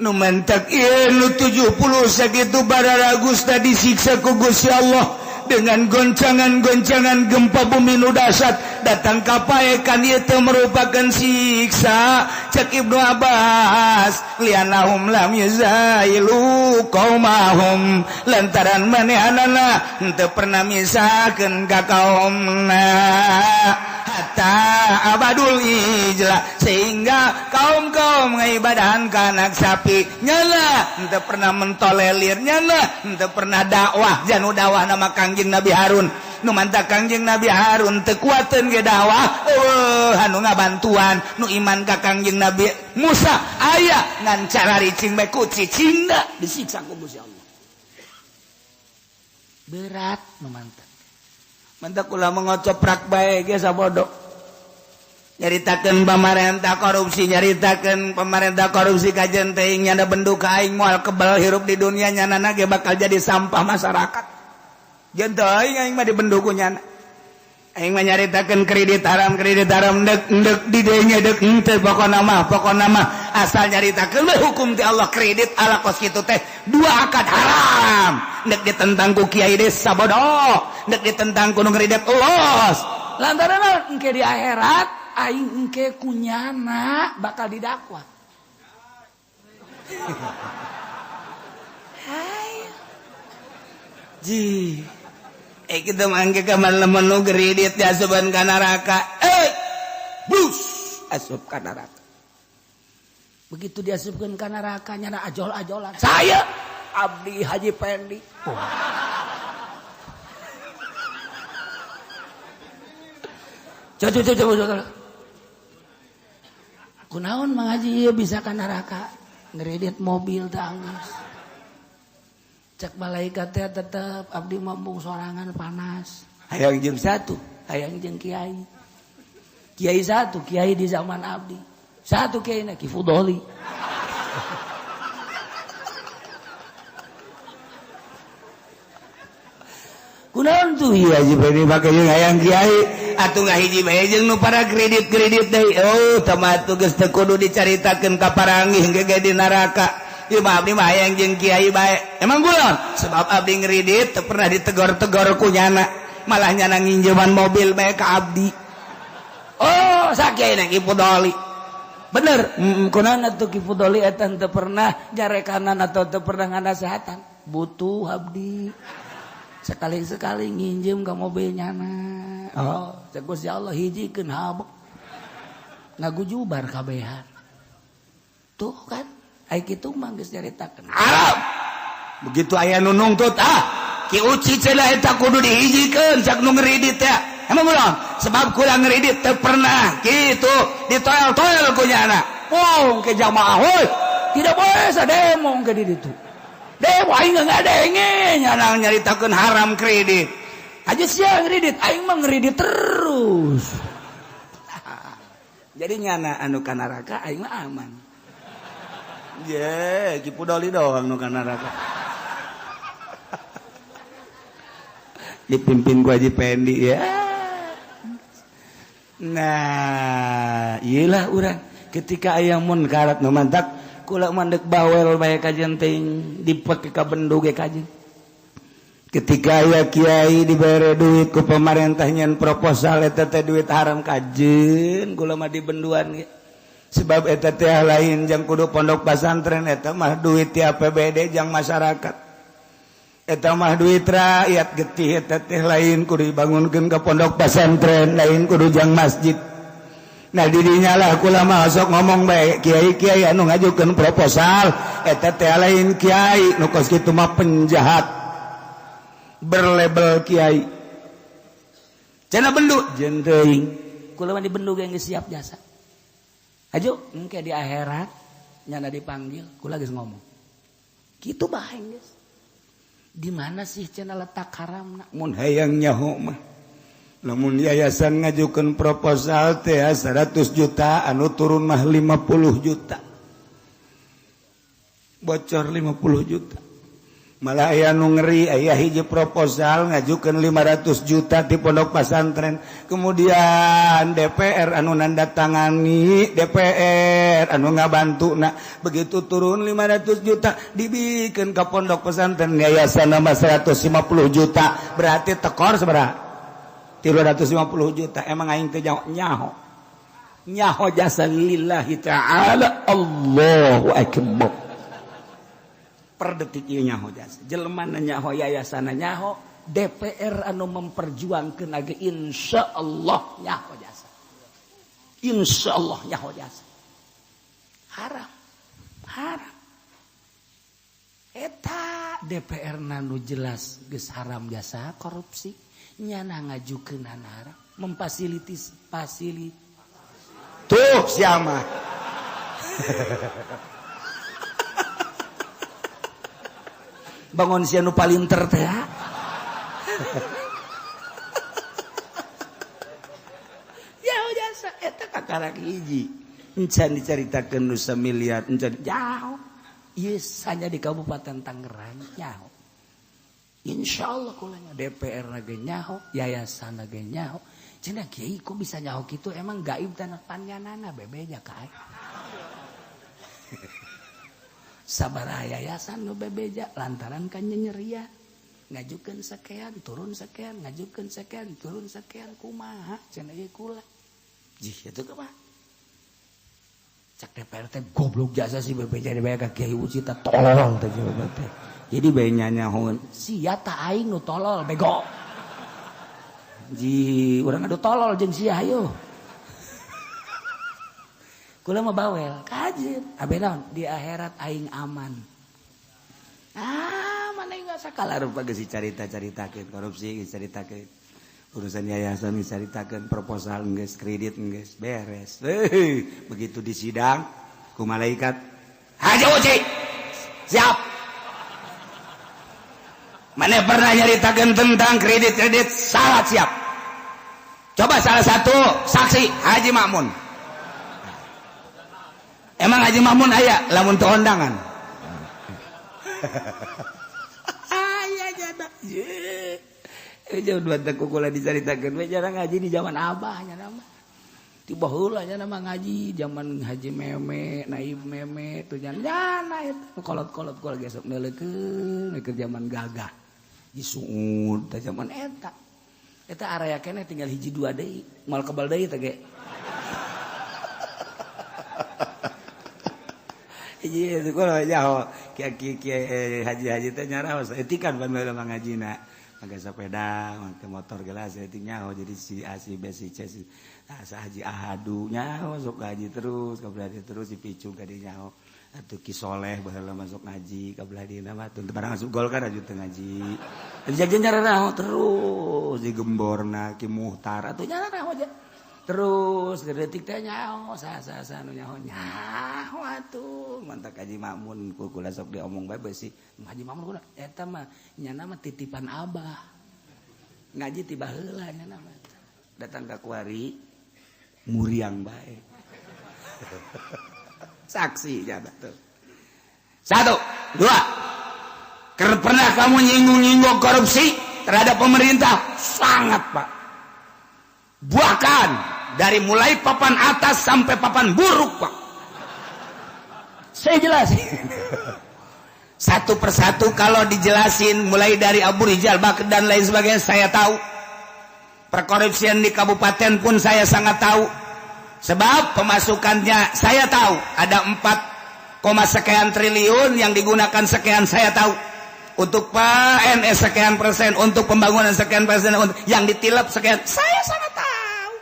Nu mentak ieu nu 70 sakitu bararagusta disiksa ku Gusti Allah dengan goncangan-goncangan gempa bumi nu dahsyat datang ka paekan ieu teh merupakan siksa. Cek Ibnu Abbas lianahum lam yuzailu qaumahum lantaran manehanana henteu pernah misahkeun ka kaumna hatta abadul ijla sehingga kaum-kaum ngaibadahan ka anak sapi nyana henteu pernah mentolelir nyana henteu pernah dakwah janu dakwah nama Kangjeng Nabi Harun nu mantap Kangjeng Nabi Harun teu kuateun ge dakwah eueuh anu ngabantuan nu iman ka Kangjeng Nabi Musa aya ngan cara ricing bae ku cicingna disiksa ku Gusti Allah. Berat nu mantap. Mantap kula mengocoprak bae ge sabodo. Nyaritakeun pamarentah korupsi, nyaritakeun pamarentah korupsi kajen teuing nyana bendu ka aing moal kebal hirup di dunia nyanana ge bakal jadi sampah masyarakat. Jeung teu aing aing mah dibendu ku nyana. Aing mah nyaritakeun kredit haram dek dek didenge dek henteu pokona mah asal nyaritakeun we hukum ti Allah kredit ala kos kitu teh dua akad haram. Dek ditentang ku kiai desa bodoh, dek ditentang ku nu kredit los. Lantaran engke di akhirat aing engke kunyana bakal didakwa. Hai. Ji. Kita mangke ka lamun nu kredit diasupan ka neraka. Bus asup ka neraka. Begitu diasupkeun ka neraka nyana ajol-ajolan. Saya Abdi Haji Pendi. Oh. Coba. Kunaon Mang Haji ieu bisa ka neraka? Ngredit mobil teh anggeus. Cek malaikat teh tetep abdi mambung sorangan panas. Hayang jeung satu, hayang jeung kiai. Kiai satu, kiai di zaman abdi. Satu kiai na Ki Fudoli. Kunaon tuh iya Haji Pendi make jeung hayang kiai atuh ngahiji bae jeung nu para kredit-kredit deui. Oh, tama atuh geus teu kudu dicaritakeun ka paranggih ge di neraka. Ieu mah abdi mah hayang jeung kiai bae. Emang kunaon? Sebab abdi ngredit teu pernah ditegor-tegor ku nyana. Malah nyana nginjeman mobil bae ka abdi. Oh, sakiai na Ki Fudoli. Bener, kunaon atuh Ki Fudoli eta teu pernah jarekanan atau teu pernah nganasehatan. Butuh abdi. Sekali-sekali nginjem ke mobil nyana. Oh, cek Gusti Allah hijikeun habek. Ngagujubar kabehan. Tuh kan, ai kitu mah geus nyaritakeun. Haram. Begitu aya nu nungtut, ah, Ki Uci cenah eta kudu dihijikeun cak nu ngeridit teh. Emang ulah, sebab kurang ngeridit teu pernah kitu ditoel-toel ku nyana. Mong ke jamaah heuy. Tidak boleh sademo ke di ditu. Demo aing ngadenge nyana nyaritakeun haram kredit. Aja sia ngredit, aing mah ngredit terus. Jadi nyana anu ka neraka aing mah aman. Ye, Ki Fudoli doang nu ka neraka. Dipimpin ku Haji Pendi ya. Nah, iyalah urang ketika aya munkarat nu mantak kula mandek bawel bae kajen ting dipake ka bendu ge kajen. Ketika aya kiai dibere duit ku pemerintah nyen proposal eta teh duit haram kajen kula mah dibenduan ge. Sebab eta teh lain jang kudu pondok pesantren eta mah duit ti APBD jang masyarakat. Eta mah duit rakyat getih eta teh lain kudu dibangunkeun ka pondok pesantren lain kudu jang masjid. Nah didinya lah kula mah sok ngomong bae kiai-kiai anu ngajukeun proposal eta teh lain kiai nu kos kitu mah penjahat berlabel kiai. Cenah bendu jeung teuing kula mah dibendu ge geus siap jasa. Aju engke di akhirat nyana dipanggil kula geus ngomong. Kitu bae geus. Di mana sih cenah letak haramna? Mun hayang nyaho mah lamun yayasan ngajukeun proposal teh 100 juta anu turun mah 50 juta. Bocor 50 juta. Malah aya nu ngeri aya hiji proposal ngajukeun 500 juta di pondok pesantren. Kemudian DPR anu nandatangani, DPR anu ngabantuna. Begitu turun 500 juta dibikeun ka pondok pesantren yayasan mah 150 juta. Berarti tekor sabaraha? 350 juta. Emang aing teh nyaho. Nyaho jasa lillahi ta'ala. Allahu akbar. Per detik ieu nyaho jasa. Jelema nyaho yayasan nyaho, DPR anu memperjuangkeun ge insyaallah nyaho jasa. Insyaallah nyaho jasa. Haram. Haram. Eta DPR nu jelas geus haram jasa korupsi. Nyana ngajukeun haram, memfasilitis fasilit. Tuh siapa? Bangun sia nu palinter teh. Ya jasa eta kakarak hiji. Encan dicaritakeun nu samiliar, encan jauh. Ieu hanya di Kabupaten Tangerang nyaho. Insyaallah kulanya DPR ge nyaho, yayasan ge nyaho. Cenah kiai kok bisa nyaho kitu emang gaib tanah panyanana bebeja ka aing. Sabaraha yayasan nu bebeja lantaran ka nyenyerian. Ngajukeun sekian, turun sekian, ngajukeun sekian, turun sekian kumaha cenah ieu kula. Jih eta kumaha? Cak DPR teh goblok jasa si bebeja dibayar ka Kiai Uci teh tolol teh jelema teh. Jadi bae nyanyahoeun sia ta aing nu tolol bego. Ji urang adu tolol jeung sia hayo. Kula mah bawel kajeun abe naon di akhirat aing aman. Ah mana enggak sakala rupa geus dicarita-caritakeun korupsi geus dicaritakeun urusan yayasan geus dicaritakeun proposal geus kredit geus beres. Heuh, begitu di sidang ku malaikat Haji Uci siap. Mana pernah nyaritakeun tentang kredit-kredit salat siap. Coba salah satu saksi Haji Makmun. Emang Haji Makmun aya lamun teu ondangan? Aya jada. Jauh dua teh kukula dicaritakeun we jarang ngaji di zaman abah nya nama. Tiba heula nya nama ngaji zaman Haji Meme, Naib Meme tuh jana eta kolot-kolot kula gesok neuleukeun keur zaman gagah. Disuud teh zaman eta. Eta area keneh tinggal hiji dua deui, moal kebal deui teh ge. Hiji itu kula nyaho kiai haji-haji teh nyaraos etikan pan baheula mah ngajina. Make sepeda, make motor gelas etik nyaho jadi si A si B si C si asa haji ahadu nyaho sok ngaji terus kabelah terus dipicung ka dieu nyaho. Atuh Ki Soleh baheula masuk ngaji kabelah dieuna mah teu barang asup Golkar aju teu ngaji. Jadi nyararaho terus digemborna Ki Muhtar atuh nyararaho aja. Terus detik teh nyaho sa-sa nu nyaho nyaho atuh mantak Haji Makmun ku kula sok diomong bae beusi Haji Makmun kuna eta mah nyana mah titipan abah. Ngaji ti baheula nyana mah. Datang ka kuari muriang bae. Saksi ya betul. Satu, dua. Pernah kamu nyinggung-nyinggung korupsi terhadap pemerintah? Sangat, Pak. Bahkan dari mulai papan atas sampai papan buruk, Pak. Saya jelasin. Satu persatu kalau dijelasin mulai dari Abu Rijal Bakr dan lain sebagainya saya tahu. Perkorupsian di kabupaten pun saya sangat tahu. Sebab pemasukannya saya tahu ada 4, sekian triliun yang digunakan sekian saya tahu. Untuk PNS sekian persen, untuk pembangunan sekian persen, untuk yang ditilap sekian, saya sangat tahu.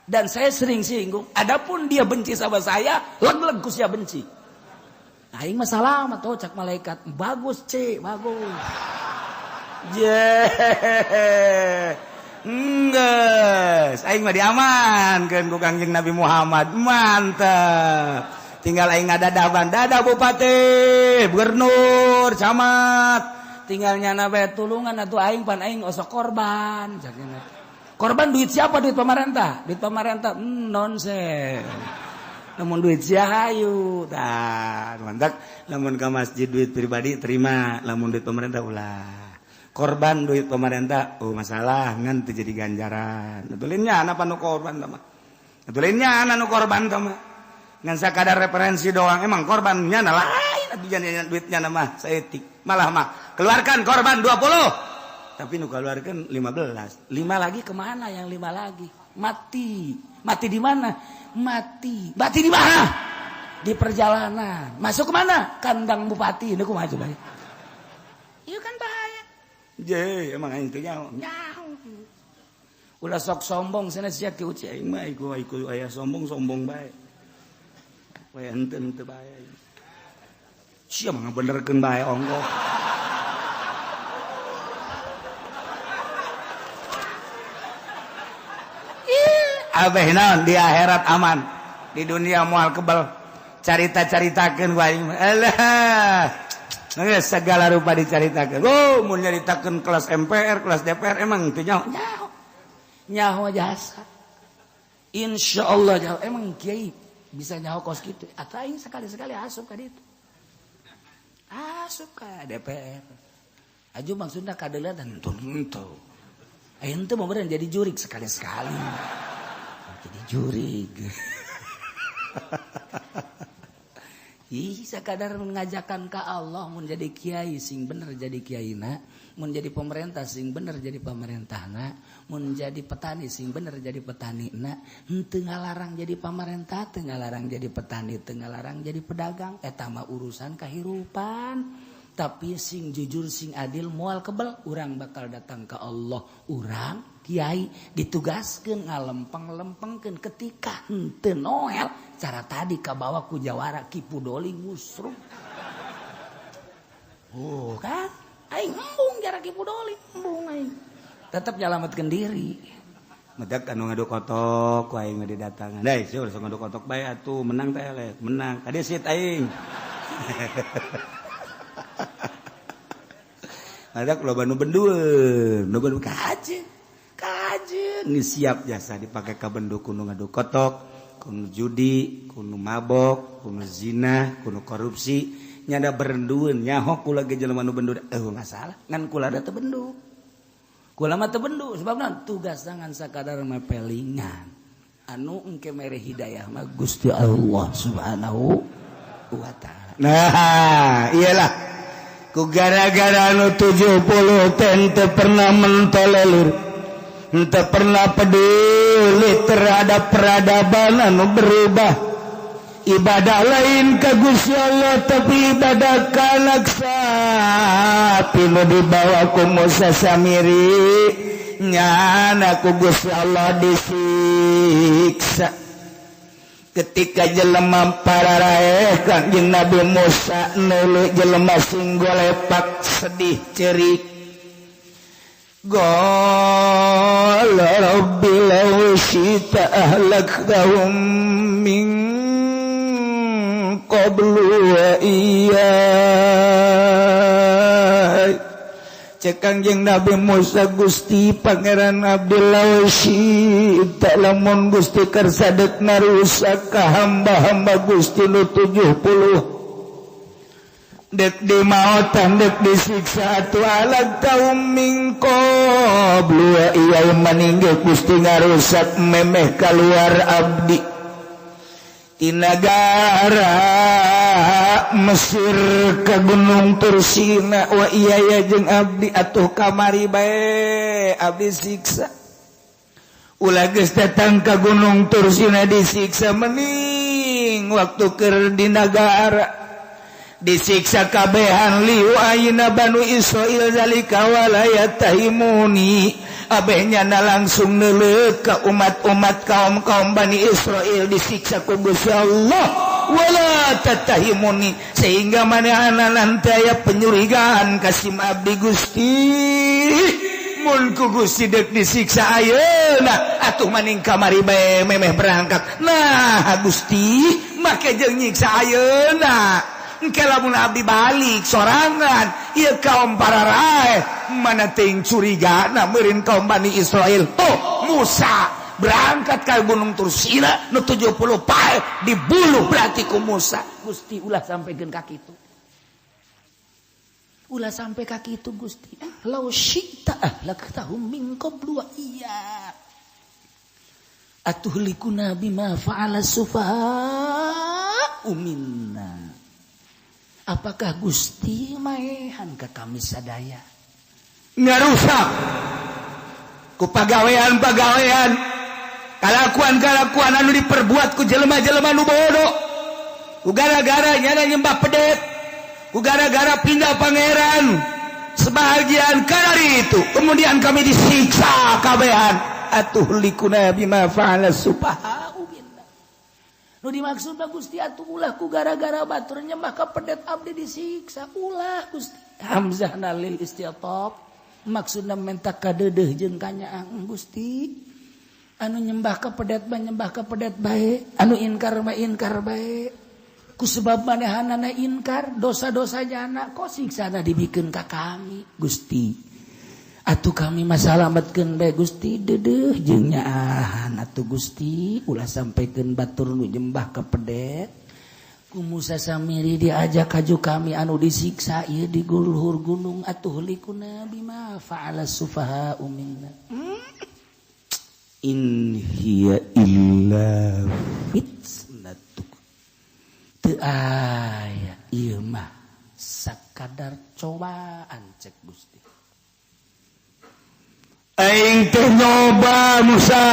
Dan saya sering singgung. Adapun dia benci sama saya, leg-leg ku sia benci. Aing mah salam atuh cak malaikat. Bagus, C, bagus. Enggeus, aing mah diamankeun ku Kangjeng Nabi Muhammad. Mantap. Tinggal aing ngadadaban, dadah bupati, gubernur, camat. Tinggal nyana bae tulungan atuh aing pan aing osok korban. Korban duit siapa? Duit pemerintah. Duit pemerintah nonsen. Lamun duit sia hayu. Tah, mantap. Lamun ka masjid duit pribadi terima, lamun duit pemerintah ulah. Korban duit pemerintah, oh masalah ngan teu jadi ganjaran. Atulinnya anak nu korban tah mah. Atulinnya anak nu korban tah mah. Ngan sakadar referensi doang, emang korbannya na lain atuh jadi duitnya na mah saeutik. Malah mah keluarkan korban 20. Tapi nu keluarkan 15. 5 lagi kemana yang 5 lagi? Mati. Mati di mana? Mati. Mati di mana? Di perjalanan. Masuk kemana? Kandang bupati. Ini kumaha coba? Iya kan bahaya. Je, emang aing teh nyaho. Nyaho. Ulah sok sombong sana sia ki uci aing mah iku iku aya sombong-sombong bae. We henteu henteu bae. Sia mah ngabenerkeun bae ongkoh. Abeh naon di akhirat aman, di dunia moal kebal. Carita-caritakeun ku aing mah. Alah. Segala rupa dicaritakeun. Oh, mun nyaritakeun kelas MPR, kelas DPR emang teu nyaho. Nyaho. Nyaho jasa. Insyaallah nyaho. Emang kiai bisa nyaho kos kitu. Atuh aing sekali-sekali asup ka ditu. Asup ka DPR. Aju maksudna kadeuleuan henteu. Aing teu mau beureun jadi jurik sekali-sekali. Jadi jurik. Ih, sekadar mengajakan ke Allah mun jadi kiai sing bener jadi kiaina, mun jadi pemerintah sing bener jadi pemerintahna, mun jadi petani sing bener jadi petanina, henteu ngalarang jadi pemerintah, teu ngalarang jadi petani, teu ngalarang jadi pedagang, eta mah urusan kahirupan. Tapi sing jujur sing adil moal kebel, urang bakal datang ke Allah. Urang kiai ditugaskeun ngalempeng-lempengkeun ketika henteu noel cara tadi kabawa ku jawara Ki Pudoli ngusruk. Oh kan aing embung jara Ki Pudoli embung aing. Tetep nyalametkeun diri. Medak anu ngadu kotok ku aing mah didatangan. Deui sia sok ngadu kotok bae atuh menang teh eleh, menang. Kade sit aing. Ada loba nu bendueun, loba nu kaje. Kaje. Anjir, ini siap jasa dipakai ka bendu ku nu ngadu kotok, ku nu judi, ku nu mabok, ku nu zina, ku nu korupsi. Nyada berendueun nyaho kula ge jelema nu bendu, eh, masalah ngan kula da teu bendu. Kula mah teu bendu sebabna tugas tangan sakadar mepelingan. Anu engke mere hidayah mah Gusti Allah Subhanahu wa Ta'ala. Nah, iyalah, ku gara-gara anu 70 teh teu pernah mentolelir, teu pernah peduli terhadap peradaban anu berubah, ibadah lain ke Gusti Allah tapi ibadah ka anak sapi nu dibawa ku Musa Samiri, nyana ku Gusti Allah disiksa. Ketika jelema pararaeh, Kanjeng Nabi Musa nulu jelema sing golepak, sedih, cerik. Qala rabbi law syi'ta ahlaktahum min qablu wa iyyai. Cek Kangjeng Nabi Musa, "Gusti Pangeran abdi, law syi'ta, lamun Gusti kersa dek ngarusak ka hamba-hamba Gusti nu 70, dek dimaotan, dek disiksa, atuh ahlaktahum min qablu wa iyyai, maninggal Gusti ngarusak memeh keluar abdi di negara Mesir ke Gunung Tursina, wa iya ya jeung abdi, atuh kamari bae abdi siksa, ulah geus datang ke Gunung Tursina disiksa, mening waktu keur di nagara disiksa kabehan. Liu ayeuna Banu Israil zalika wala yattahimuni, abehnya na langsung neuleuh ka umat-umat, kaum-kaum Bani Israel disiksa ku Gusti Allah, wala tattahimuni, sehingga manehna nanti aya penyurigaan ka sim abdi. Gusti, mun ku Gusti dek disiksa ayeuna, atuh maning kamari bae memeh berangkat. Nah, Gusti make jeung nyiksa ayeuna? Engke lamun abdi balik sorangan, ieu kaum pararaeh mana teuing curigana meureun kaum Bani Israel tuh, Musa berangkat ke Gunung Tursina nu 70 pae dibuluh berarti ku Musa. Gusti, ulah sampaikan ka kitu, ulah sampai ka kitu, Gusti. Law syi'ta ahlaktahum min qablu wa iya atuhlikuna bima fa'ala sufaha'u minna. Apakah Gusti maehan ka kami sadaya? Ngarusak ku pagawean-pagawean, kalakuan-kalakuan anu diperbuat ku jelema-jelema nu bodoh, ku gara-gara nyana nyembah pedet, ku gara-gara pindah pangeran sebagian karari itu, kemudian kami disiksa kabehan. Atuhlikuna bima fa'ala sufaha'u minna. Nu dimaksud mah, Gusti, atuh ulah ku gara-gara batur nyembah ka pedet abdi disiksa, ulah, Gusti. Hamzah lil isti'tab, maksudna menta kadeudeuh jeung kanyaah. Gusti, anu nyembah ka pedet mah nyembah ka pedet bae, anu inkar mah inkar bae. Ku sebab manehanana inkar dosa-dosa jana, kok siksana dibikeun ka kami? Gusti, atuh kami mah salametkeun bae, Gusti, deudeuh jeung nyaahan atuh, Gusti. Ulah sampaikeun batur nu nyembah ka pedet ku Musa Samiri diajak kaju kami anu disiksa ieu di luhur gunung. Atuhlikuna bima fa'ala sufaha'u minna. In hiya illa fitnatuk. Teu aya ieu mah sakadar cobaan, cek Gusti. Aing teh nyoba Musa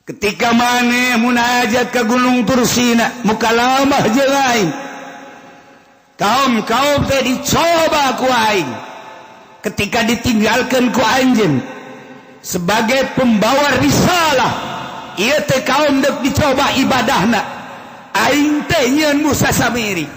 ketika maneh munajat ke Gunung Tursina, mukalamah jeung aing, kaum kaum teh dicoba ku aing ketika ditinggalkan ku anjeun sebagai pembawa risalah. Ieu teh kaum dek dicoba ibadahna. Aing teh nyieun Musa Samiri,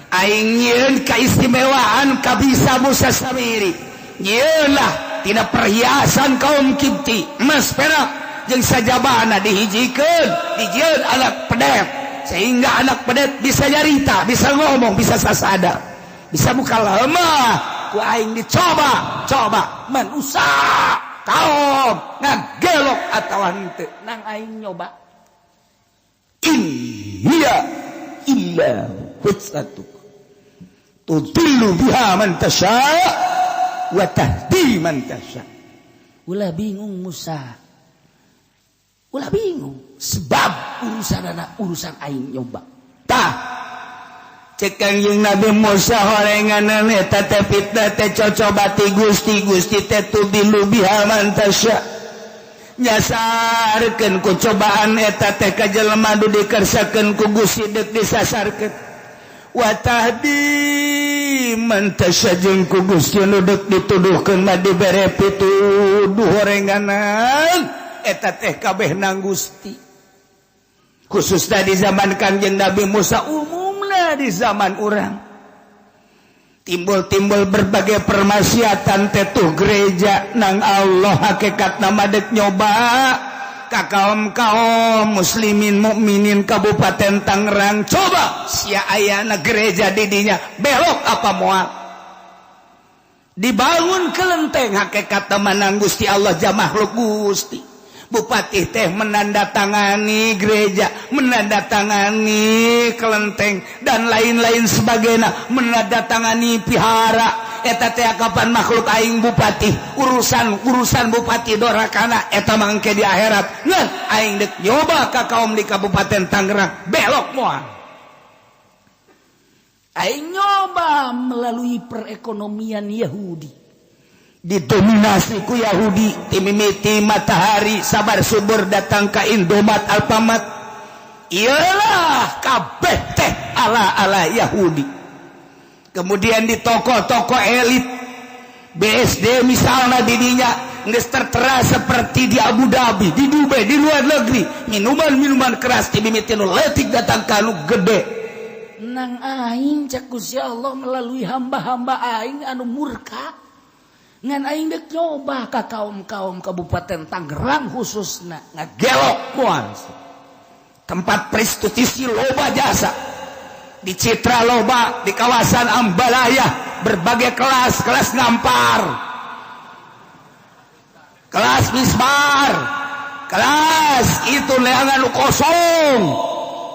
aing nyieun keistimewaan kabisa Musa Samiri, nyieunlah tina perhiasan kaum Kipti, emas perak jeung sajabana, dihijikeun, dijieun anak pedet sehingga anak pedet bisa nyarita, bisa ngomong, bisa sasada, bisa mukalamah. Ku aing dicoba coba manusia. Kaum ngagelok atawa henteu, nang aing nyoba. In hiya illa fitnatuk tudillu biha man tasha wa tahdi man tasha. Ulah bingung, Musa, ulah bingung, sebab urusan anak urusan aing nyoba. Tah, cek Kangjeng Nabi Musa, horengan eta teh fitnah teh cocoba ti Gusti. Gusti teh tudillu biha man tasha, nyasarkeun ku cobaan eta teh ka jelema nu dikersakeun ku Gusti, deuk disasarkeun, wa tahdi man tasha, jeung ku Gusti nu deuk dituduhkeun mah dibere pituduh. Horenganan eta teh kabeh nang Gusti, khususnya di zaman Kangjeng Nabi Musa, umumna di zaman urang timbul-timbul berbagai permaksiatan tetuh gereja nang Allah hakikat nama dek nyoba ka kaum kaum muslimin mukminin Kabupaten Tangerang. Coba sia ayana gereja didinya, belok apa moal? Dibangun kelenteng, hakikat menang Gusti Allah jam makhluk Gusti. Bupati teh menandatangani gereja, menandatangani kelenteng, dan lain-lain sebagainya, menandatangani pihara eta teh kapan makhluk aing bupati. Urusan urusan bupati dorakana eta mangke di akhirat. Ngan aing dek nyoba ka kaum di Kabupaten Tangerang, belok moal? Aing nyoba melalui perekonomian Yahudi, didominasi ku Yahudi timimiti matahari sabar subur datang ke Indomaret, Alfamart, iyalah kabeh teh ala-ala Yahudi. Kemudian di toko-toko elit BSD misalnya, didinya geus tertera seperti di Abu Dhabi, di Dubai, di luar negeri, minuman-minuman keras timimiti nu leutik datang ka nu gede. Nang aing, cek Gusti Allah melalui hamba-hamba aing anu murka, ngan aing dek nyoba ka kaum-kaum Kabupaten Tangerang khususna, ngagelok moal? Tempat prostitusi loba, jasa di Citra loba, di kawasan Ambalaya berbagai kelas, kelas ngampar, kelas misbar, kelas itu leangan kosong,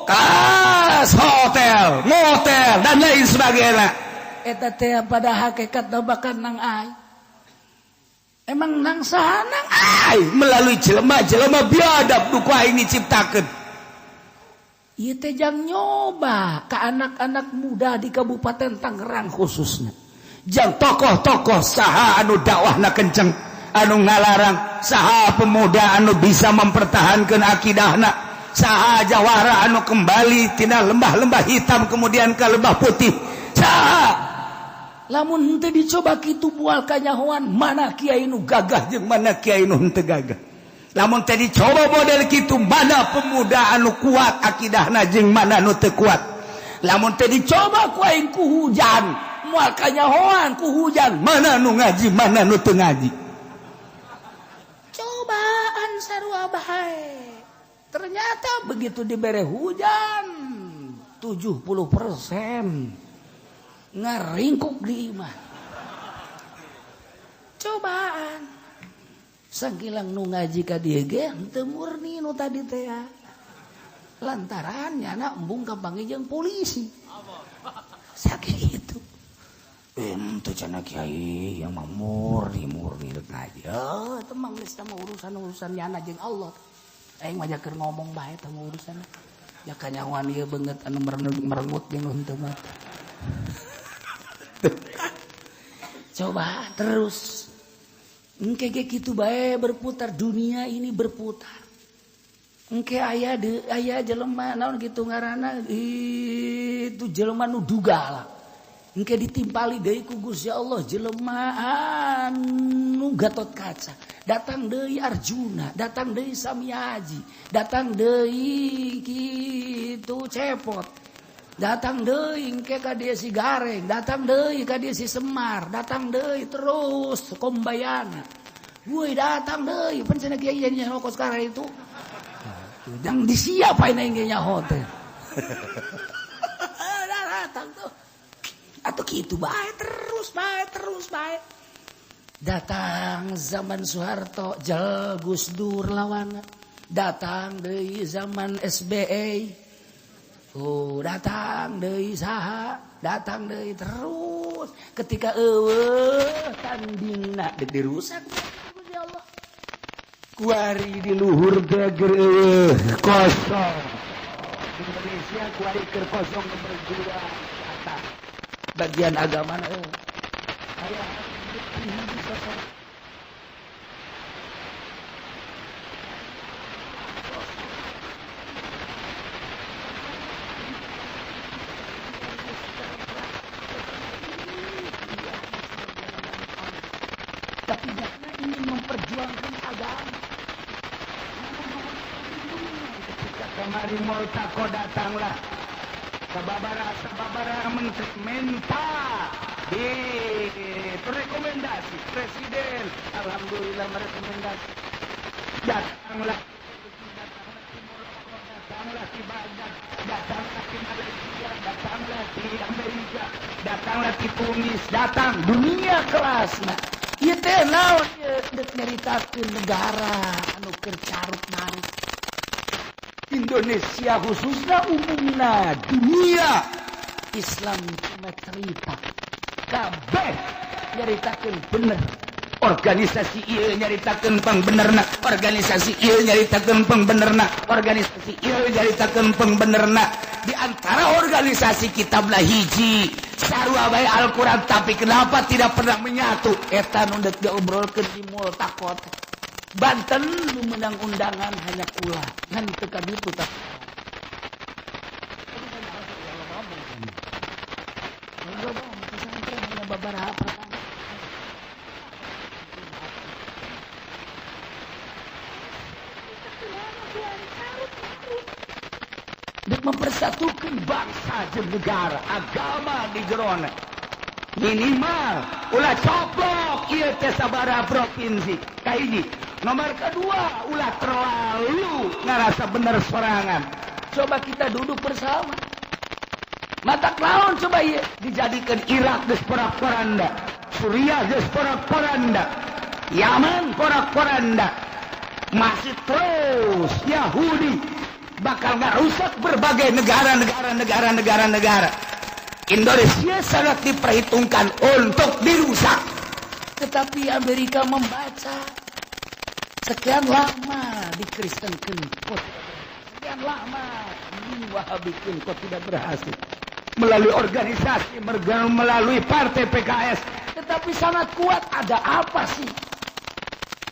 kelas hotel, motel, dan lain sebagainya. Eta teh pada hakikat bahkan nang aing emang nang saha? Nang aing melalui jelema-jelema biadab nu ku aing diciptakeun. Ieu teh jang nyoba ke anak-anak muda di Kabupaten Tangerang khususnya, jang tokoh-tokoh saha anu dakwahna kenceng, anu ngalarang saha, pemuda anu bisa mempertahankan akidahna saha, jawara anu kembali tina lembah-lembah hitam kemudian ke lembah putih saha. Lamun henteu dicoba kitu, moal kanyahoan mana kiai nu gagah jeung mana kiai nu henteu gagah. Lamun teh dicoba model kitu, mana pemuda anu kuat akidahna jeung mana nu teu kuat. Lamun teh dicoba ku aing ku hujan, moal kanyahoan ku hujan mana nu ngaji, mana nu teu ngaji. Cobaan sarua bae. Ternyata begitu dibere hujan, 70% ngaringkuk di imah. Cobaan. Sangkilang nu ngaji ka dieu ge henteu murni nu tadi teh, lantaran nyana embung kapanggih jeung polisi. Sakitu ente cenah kiai yang mah murni murni rek ngaji. Oh, itu mah geus mah urusan-urusan nyana jeung Allah. Aing mah keur ngomong bae teh urusan. Ya kanyahoan ieu beungeut anu merengut jeung henteu mah. Coba terus. Engke ge kitu bae berputar, dunia ini berputar. Engke aya de aya jelema naon kitu ngaranna itu, jelema nu duga lah. Engke ditimpali deui ku Gusti Allah jelema anu Gatot Kaca. Datang deui Arjuna, datang deui Samiaji, datang deui kitu Cepot. Datang deui engke ka dieu si Gareng, datang deui ka dieu si Semar, datang deui terus Kombayana. Woi, datang deui pan cenah kiai nyaho kos sekarang itu. Yang disiapain aing ge nyaho teh. Datang tuh. Atau gitu bae terus, bae terus bae. Datang zaman Soeharto, jel Gus Dur lawan. Datang deui zaman SBY, oh, datang deui saha, datang deui terus. Ketika eueuh tandingna, dek dirusak ya Allah. Kuari di luhur teh keur eueuh kosong. Indonesia kuari keur kosong berjuang atas Bagian agama eueuh. Aya sosok tapi jangan ingin memperjuangkan agama. Ketika kemarin Multaqo, datanglah sababara sababara menteri menta di rekomendasi presiden, alhamdulillah merekomendasi. Datanglah, datanglah di Baghdad, datanglah di Malaysia, datanglah di Amerika, datanglah di Tunis, datang dunia kelas. Nah, ieu teh naon ieu? Dek nyaritakeun negara anu keur carut marut. Indonesia khususnya, umumna dunia. Islam cuma cerita kabeh nyaritakeun bener. Organisasi ieu nyaritakeun pangbenerna, organisasi ieu nyaritakeun pangbenerna, organisasi ieu nyaritakeun pangbenerna. Di antara organisasi kitablah hiji sarua bae Al-Qur'an, tapi kenapa tidak pernah menyatu? Eta nu deuk diobrolkeun di Multaqo. Banten nu menang undangan hanya kula, ngan teu ka ditu, tapi pesantren hanya beberapa. Dek mempersatukan bangsa jeung negara, agama di jerona minimal ulah coplok ieu teh sabaraha provinsi. Kahiji, nomor kedua, ulah terlalu ngerasa bener sorangan. Coba kita duduk bersama, mata lawan. Coba ya dijadikan Irak geus porak-poranda, Suriah geus porak-poranda, Yaman porak-poranda, masih terus Yahudi bakal rusak berbagai negara-negara, negara-negara, negara. Indonesia sangat diperhitungkan untuk dirusak. Tetapi Amerika membaca, sekian lama dikristenkan kok, sekian lama diwahabikan kok tidak berhasil. Melalui organisasi, melalui partai PKS. Tetapi sangat kuat. Ada apa sih?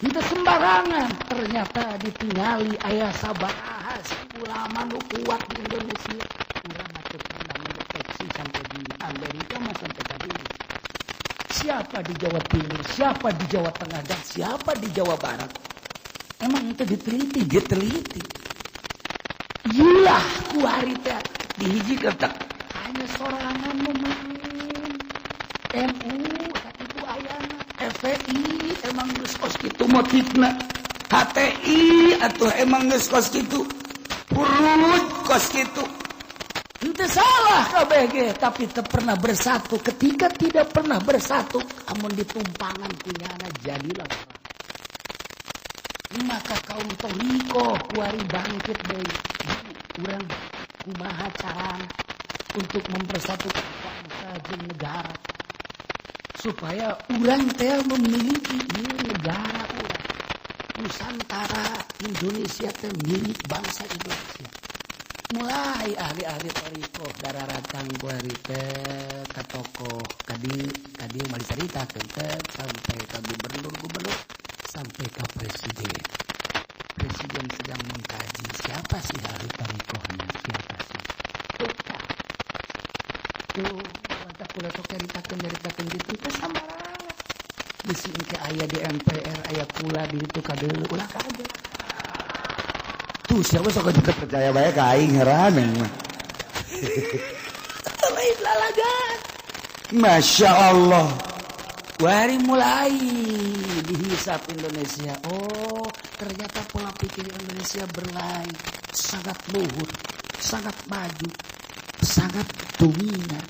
Itu sembarangan. Ternyata ditinggali aya sabaraha ulama nu kuat di Indonesia. Urang teu pernah mendeteksi sampai di Amerika mah sampai tadi. Siapa di Jawa Timur, siapa di Jawa Tengah, dan siapa di Jawa Barat? Emang itu diteliti, diteliti. Gila, kuari teh dihiji ketek. Hanya sorangan memain. MU itu ayana, FPI emang geus kos kitu motifna, HTI atau emang geus kos kitu, purut kos kitu. Itu salah KBG, tapi tak pernah bersatu. Ketika tidak pernah bersatu, amun ditumpangan kunyana jadilah. Maka kaum thoriqoh kuari bangkit deui. Urang kumaha carana untuk mempersatukan bangsa jeung negara supaya urang teh memiliki ini negara urang Nusantara. Indonesia teh milik bangsa Indonesia. Mulai ahli-ahli thoriqoh daratang kuari teh ka tokoh kadi kadi mah dicaritakeun teh sampai ka gubernur-gubernur, sampai ke presiden. Presiden sedang mengkaji siapa sih ahli thoriqohnya, siapa sih. Tuh, tuh mantap ulah sok caritakeun, nyaritakeun gitu teh sambarangan. Bisi engke aya di MPR, aya kula di ditu kadeuleu, ulah kaget. Tuh, siapa sok juga percaya bae ka aing, heran mah. Lain lalagan. Masya Allah. Wari mulai dihisap Indonesia. Oh, ternyata pola pikir Indonesia berlain, sangat luhur, sangat maju, sangat dominan.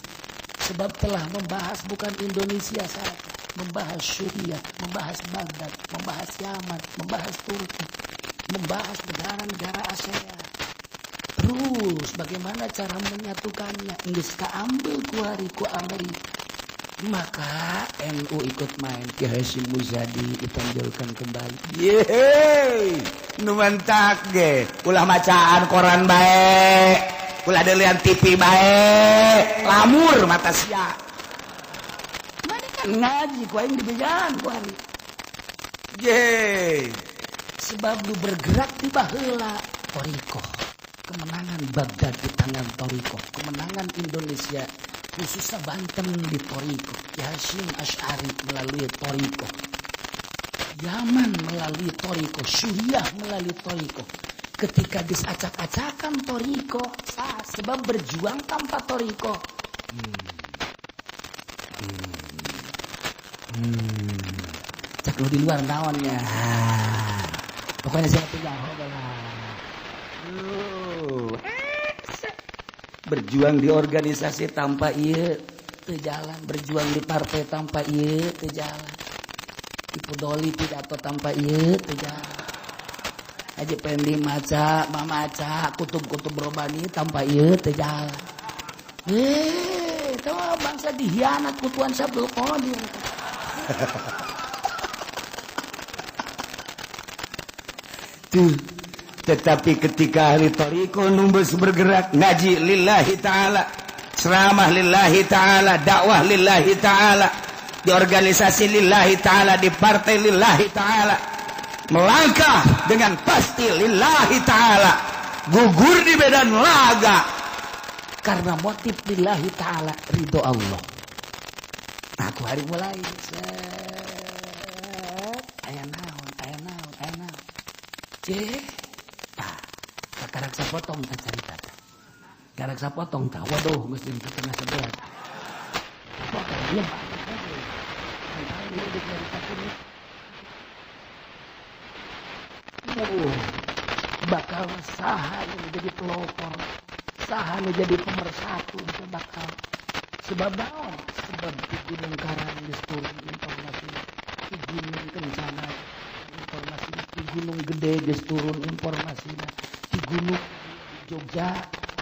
Sebab telah membahas bukan Indonesia saja. Membahas Suriah, membahas Baghdad, membahas Yaman, membahas Turki, membahas negara-negara ASEAN. Terus bagaimana cara menyatukannya? Geus kaambil kuari ku Amerika. Maka NU ikut main. Ki Hasyim Muzadi ditonjolkan kembali. Yeay, nu mantak ge. Ulah macaan koran bae. Ulah delian TV bae. Lamur mata sia. Mana kan ngaji ku aing dibejaan ku hari. Yeay. Sebab lu bergerak di baheula thoriqoh. Kemenangan Baghdad di tangan thoriqoh, kemenangan Indonesia khususnya Banten di thoriqoh, Ki Hasyim Asy'ari melalui thoriqoh, Yaman melalui thoriqoh, Suriah melalui thoriqoh. Ketika disacak-acakan thoriqoh, sah, sebab berjuang tanpa thoriqoh. Cak lu di luar naonnya. Pokoknya saya tinggal. Berjuang di organisasi tanpa ieu teu jalan, berjuang di partai tanpa ieu teu jalan. Ibu Doli pidato tanpa ieu teu jalan. Haji Pendi maca, mamaca, kutub-kutub robani tanpa ieu teu jalan. Teu bangsa dihianat ku Tuan Syabdul Qadir. Tuh. Tetapi ketika ahli thariqah numbus bergerak ngaji lillahi ta'ala, ceramah lillahi ta'ala, dakwah lillahi ta'ala, di organisasi lillahi ta'ala, di partai lillahi ta'ala, melangkah dengan pasti lillahi ta'ala, gugur di medan laga karena motif lillahi ta'ala, ridho Allah. Aku hari mulai set aya naon aya naon aya naon. Karak sapotong tak carita. Karak sapotong tak. Waduh, geus jeung setengah sebelas. Potong lebat. Bakal saha nu jadi pelopor, saha nu jadi pemersatu itu bakal. Sebab naon? Sebab di Gunung Karang geus turun informasi, di Gunung Kencana informasi, di Gunung Gede geus turun informasi. Di Gunung Jogja,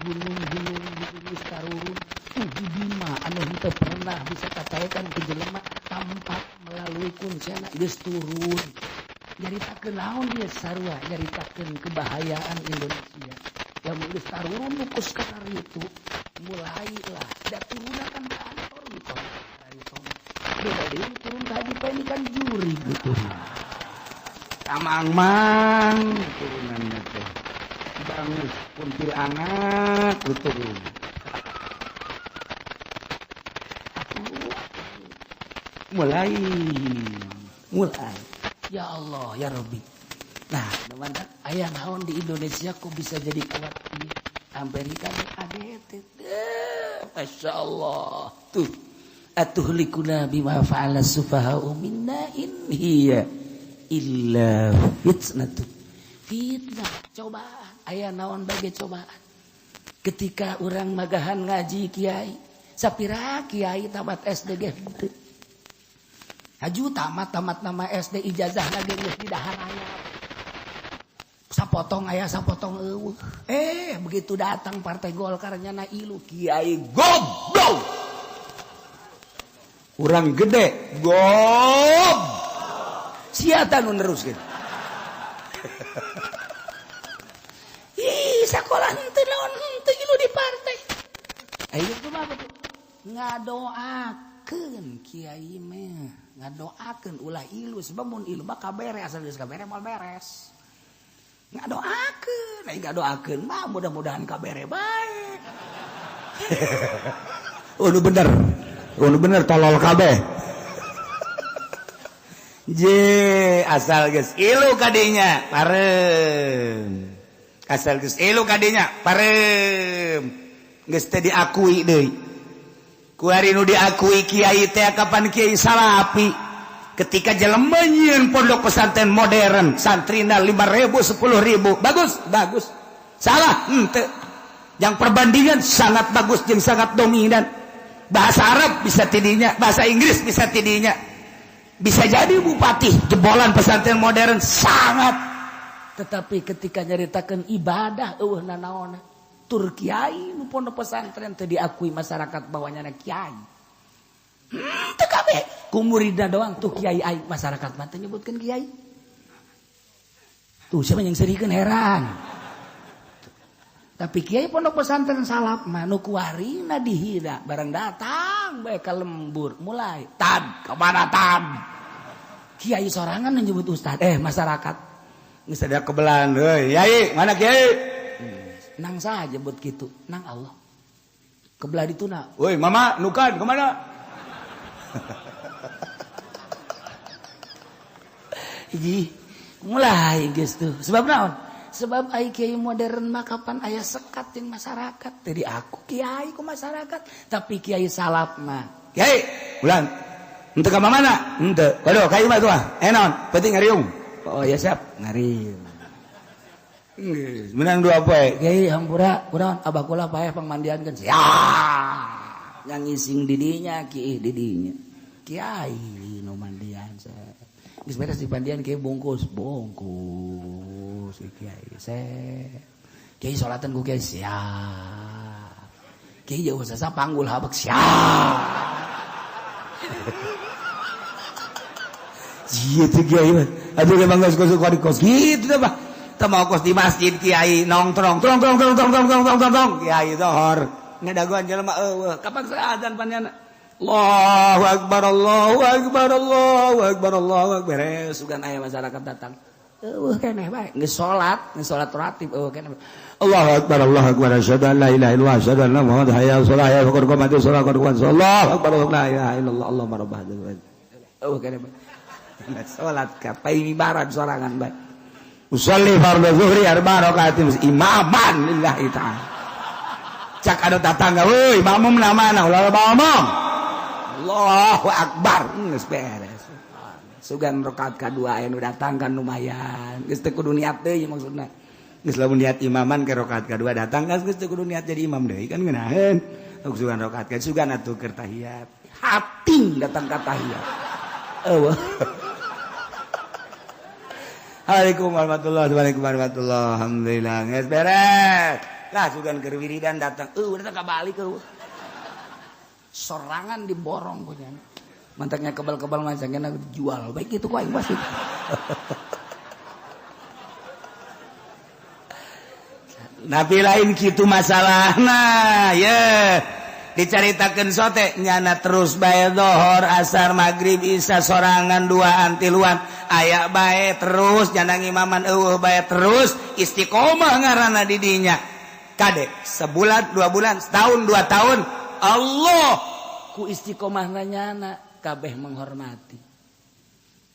gunung-gunung geus tarurun, tuh di Bima anu henteu pernah bisa kataekan ke jelema tanpa melalui kuncena geus turun. Nyaritakeun naon ieu sarua, nyaritakeun kebahayaan Indonesia. Lamun geus tarurun nu kus kararitu, mulailah da turunna kan kantor gitu. Beda deui turun ka Haji Pendi kan juri gitu. Kamang-mang turunannya teh. Bangus kuntil anak turun. Mulai ya Allah ya Rabbi. Nah, teman-teman, aya naon di Indonesia kok bisa jadi kuat ieu? Amerika ADT. Masya Allah. Tuh. Atuhlikuna bima fa'ala sufaha'u minna in hiya illa fitnatu. Fitnah, cobaan. Aya naon bagi cobaan. Ketika orang magahan ngaji kiai, sapira kiai tamat SD ge henteu. Haju tamat nama SD ijazah lagi geus di dahar aya. Sapotong aya sapotong eueuh. Begitu datang Partai Golkar nyana ilu kiai goblok. Urang gede gob. Sia tah nu neruskeun. Ih, sakola henteu naon henteu ilu di partai. Ayo kumaha tuh? Ngadoakeun kiai mah. Ngadoakeun ulah ilu sebab mun ilu mah kabere asal geus kabere moal beres. Ngadoakeun, ai ngadoakeun mah mudah-mudahan kabere bae. Oh nu bener. Oh nu bener tolol kabeh. Je asal geus ilu kadinya pareum. Asal geus ilu kadinya pareum. Geus teh diakui deui. Kuari nu diakui kiai teh kapan kiai salapi. Ketika jelema nyieun pondok pesantren modern, santrina 5.000 10.000. Bagus, bagus. Salah henteu. Yang perbandingan sangat bagus jeung sangat dominan. Bahasa Arab bisa tidinya, bahasa Inggris bisa tidinya. Bisa jadi bupati jebolan pesantren modern sangat, tetapi ketika nyaritakeun ibadah eueuh nanaona. Tur kiai nu pondok pesantren teu diakui masyarakat bahwa nyana kiai. Teu kabeh ku muridna doang tuh kiai aing, masyarakat mah teu nyebutkeun kiai. Tuh siapa yang serikeun heran. Tapi kiai pondok pesantren salaf mah nu kuarina dihina, barang datang bae ka lembur mulai tad kemana tad. Kiai sorangan yang nyebut ustad, masyarakat geus ada kebelan euy, yai mana kiai? Nang saha jebut kitu? Nang Allah. Kebelah dituna. Woi mama nukan kemana? Hiji mulai geus tuh. Sebab naon? Sebab ai kiai modern mah kapan aya sekat jeung masyarakat. Teu diaku kiai ku masyarakat, tapi kiai salaf mah. Kiai, bulan. Henteu ka mana? Henteu. Waduh, ka imah tuh ah. Naon? Penting ngariung. Oh ya siap, ngariung. Geus, menang dua poe. Kiai hampura, kunaon abah kula paeh pangmandiankeun. Siap. Yang ngising didinya, kiai didinya. Kiai nu mandian. Geus beres dipandian kiai bungkus, bungkus kiai. Kiai salatan ku kiai siap. Kiai jauh sasa panggul habek siap. Gitu kiai mah. Aduh emang geus kos kos gitu teh bah. Teu mau kos di masjid kiai nongtrong trong trong trong trong trong trong trong trong kiai zohor. Ngadagoan jelema eueuh. Kapan azan panjana? Allahu akbar Allahu akbar Allahu akbar Allahu akbar. Beres sugan aya masyarakat datang. Eueuh keneh bae. Geus salat ratib eueuh keneh. Allahu akbar Allahu akbar asyhadu an la ilaha illallah asyhadu anna Muhammadan hayya 'alas shalah hayya 'alal qamati shalah qad qamati Allahu akbar la ilaha illallah Allahumma rabb hadzal bait. Eueuh keneh bae. Salat ka paimibaran sorangan bae. Usolli fardhu zuhri arba rakaatin imaman lillahi ta'ala. Cak anu tatangga euy makmum na mana ulah loba omong. Allahu akbar geus beres. Sugan rakaat kadua aya nu datang kan lumayan. Geus teu kudu niat deui maksudna. Geus lamun niat imaman ke rakaat kadua datang kan geus teu kudu niat jadi imam deui kan ngeunaheun. Sugan rakaat ka sugan atuh keur tahiyat. Hating datang ka tahiyat. Eueuh. Assalamualaikum warahmatullahi wabarakatuh. Alhamdulillah geus beres. Lah sugan keur wiridan datang. Eueuh datang ka balik eueuh. Sorangan diborong punya. Mantaknya kebal-kebal macamnya jual. Baik itu ku aing pasti. Nabi lain kitu masalahna ye. Dicaritakeun sote nyana terus bae dohor asar magrib isya sorangan duaan tiluan aya bae terus nyana ngimaman eueuh bae terus istiqomah ngaranna di dinya. Kade sebulan 2 bulan setahun 2 tahun Allah ku istiqomahna nyana kabeh menghormati.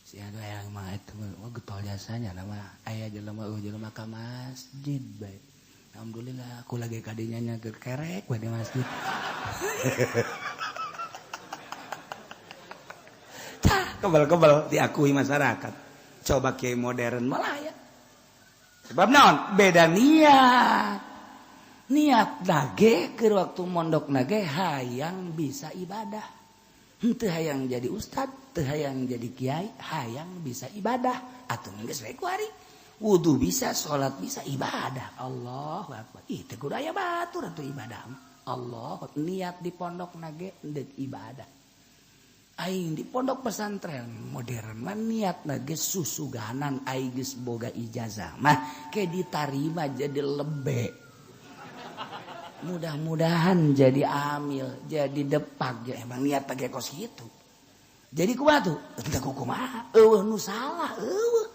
Si anu yang mah itu wah getol jasanya nama aya jelema eueuh jelema ka masjid bae. Alhamdulillah aku lagi kadinya nya kerek bae di masjid. Tah kebal-kebal diakui masyarakat. Coba kiai modern malah ya. Sebab naon? Beda niat. Niat nage keur waktu mondok nage hayang bisa ibadah. Henteu hayang jadi ustad, teu hayang jadi kiai, hayang bisa ibadah. Atuh geus we ku hari. Wudu bisa, salat bisa, ibadah. Allahu akbar. Ih teu kudu aya batur atuh ibadah mah. Allah niat di pondok nage deuk ibadah. Aing di pondok pesantren modern mah niat nage susuganan aing geus boga ijazah mah ke ditarima jadi lebe. Mudah-mudahan jadi amil, jadi depak. Ya, emang niat pakai kos gitu. Jadi kumaha tuh? Teu kumaha? Eueuh nu salah, eueuh.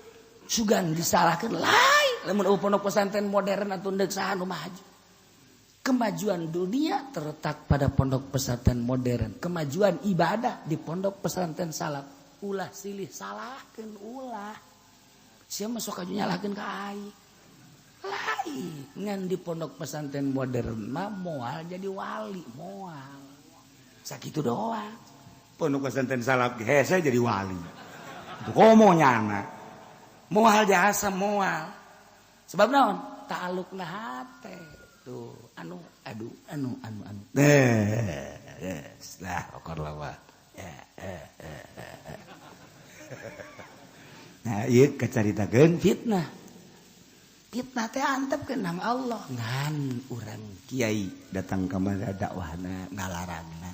Sugan disalahkeun lain. Lamun eueuh pondok pesantren modern atuh deuk saha nu maju. Kemajuan dunia terletak pada pondok pesantren modern. Kemajuan ibadah di pondok pesantren salaf. Ulah silih salahkeun ulah. Sia mah sok aju nyalahkeun ka aing. Lain ngan di pondok pesantren modern mah moal jadi wali, moal. Sakitu doang. Pondok pesantren salaf hese jadi wali. Komo nyana. Moal jasa moal. Sebab naon? Ta'alukna hate. Tuh, anu aduh anu anu anu. Lah okor lawa. Nah ieu kacaritakeun fitnah. Fitnah teh antepkeun nama Allah. Ngan urang kiai datang ka mana dakwahna ngalarangna.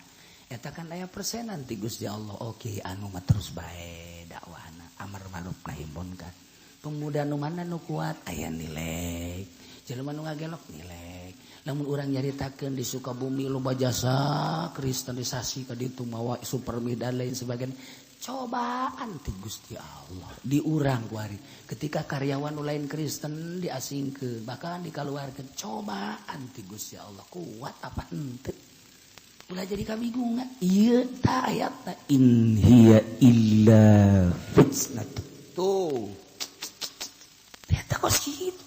Eta kan aya persenan ti Gusti Allah. Oke anu mah terus bae dakwahna amar ma'ruf nahi munkar. Pemuda nu mana nu kuat aya nilai. Jelema nu ngagelok nilai. Lamun urang nyaritakeun di Sukabumi loba jasa kristenisasi ka ditu mawa supermi dan lain sebagainya. Cobaan ti Gusti Allah di urang kuari ketika karyawan nu lain Kristen diasingkeun bahkan dikaluarkeun cobaan ti Gusti Allah kuat apa henteu ulah jadi kabingungan ieu ta ayatna in hiya illa fitnah tuh eta kos kitu.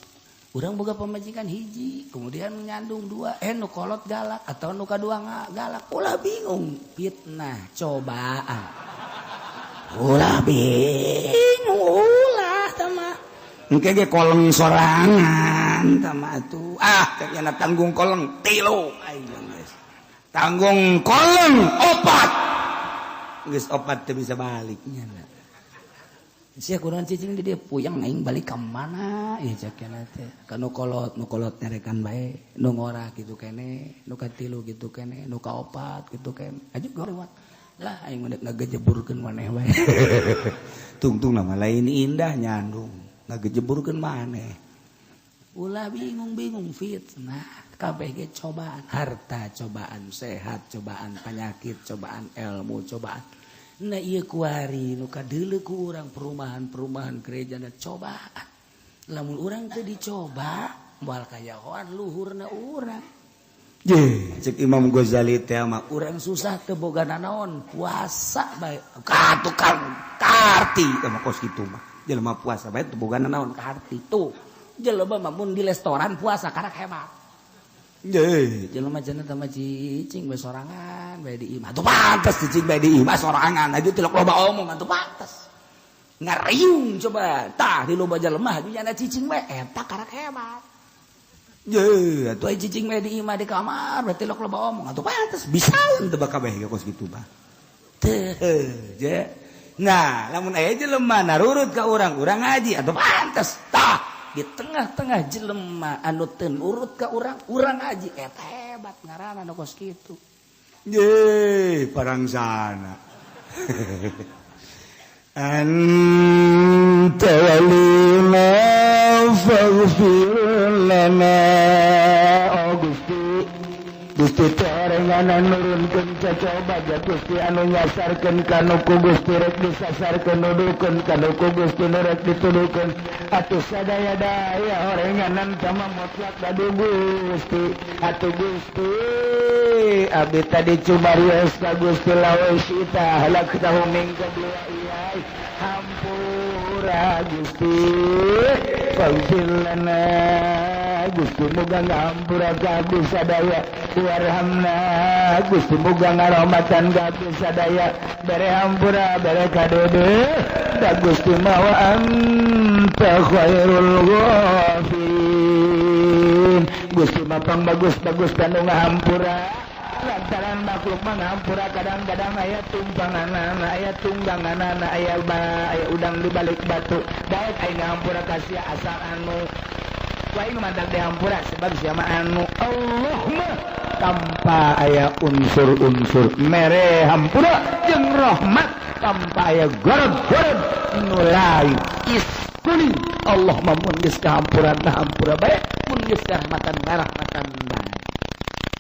Urang boga pamajikan hiji kemudian nyandung dua nu kolot galak atau nu kadua galak ulah bingung fitnah cobaan ulah bingung ulah tama engke ge koleng sorangan tama atuh ah kayana tanggung koleng tilu aing geus tanggung koleng opat geus opat teu bisa balik nya. Sia kurang cicing di dia puyeng aing balik ka mana ieu cek kana teh ka nu kolot nyarekan bae nu ngora kitu kene nu katilu kitu kene nu kaopat kitu kene aju gorewat lah aing mah ngagejeburkeun maneh bae. Tungtung nama lain indah nyandung ngagejeburkeun maneh. Ulah bingung-bingung fitnah kabeh ge cobaan harta cobaan sehat cobaan penyakit cobaan ilmu cobaan. Nah ieu kuari nu kadeuleu ku urang perumahan-perumahan gerejana cobaan. Lamun urang teu dicoba moal kayahoan luhurna urang. Ye, cek Imam Ghazali teh mah urang susah teu boga nanaon, puasa bae. Ka tukang karti teh mah kos kitu mah. Jelema puasa bae teu boga nanaon karti tuh. Jelema mah mun di restoran puasa karak hebat. Ye, jelema cenah teh mah cicing bae sorangan bae di imah. Atuh pantes cicing bae di imah sorangan aju tilok loba omong atuh pantes. Ngariung coba tah di loba jelema aju nyana cicing bae eta karak hebat. Ye, atuh cicing bae di imah di kamar berarti lok loba omong atuh pantes bisaeun teu kabeh ge kos kitu mah. Teu je. Nah, lamun aya jelema narurut ka urang, urang ngaji atuh pantes. Tah, di tengah-tengah jelema anu teu nurut ka urang, urang ngaji eta hebat ngaranna nu kos kitu. Ye, parangsana. Anta walina faghfir lana. Oh Gusti, Gusti teorengan nurunkeun cocoba ja Gusti anu nyasarkeun kanu ku Gusti rek disasarkeun nuduhkeun kanu ku Gusti nu rek dituduhkeun atuh sadaya-daya orenganan sama mutlak dadu Gusti atuh Gusti abdi tadi cumarios ka Gusti lawe sita halaktahu min qabli wa iyai hampura Gusti faghfir lana Gusti muga ngampura ka abdi sadaya warhamna Gusti muga ngarahmatan ka abdi sadaya bere hampura bere kadede da Gusti mawa anta khairul ghafirin Gusti mah pang bagus-bagus kanu ngahampura lantaran makhluk mah ngahampura kadang-kadang aya tumpanganana aya tungganganana aya aya udang di balik batu daek aing ngahampura ka sia asal anu wae nu mantak dihampura sebab sia mah anu Allah mah tanpa aya unsur-unsur mere hampura jeung rahmat tanpa aya gorod-gorod nu lain iskuli Allah mah mun geus kahampuran hampura bae mun geus rahmatan rahmatan bae.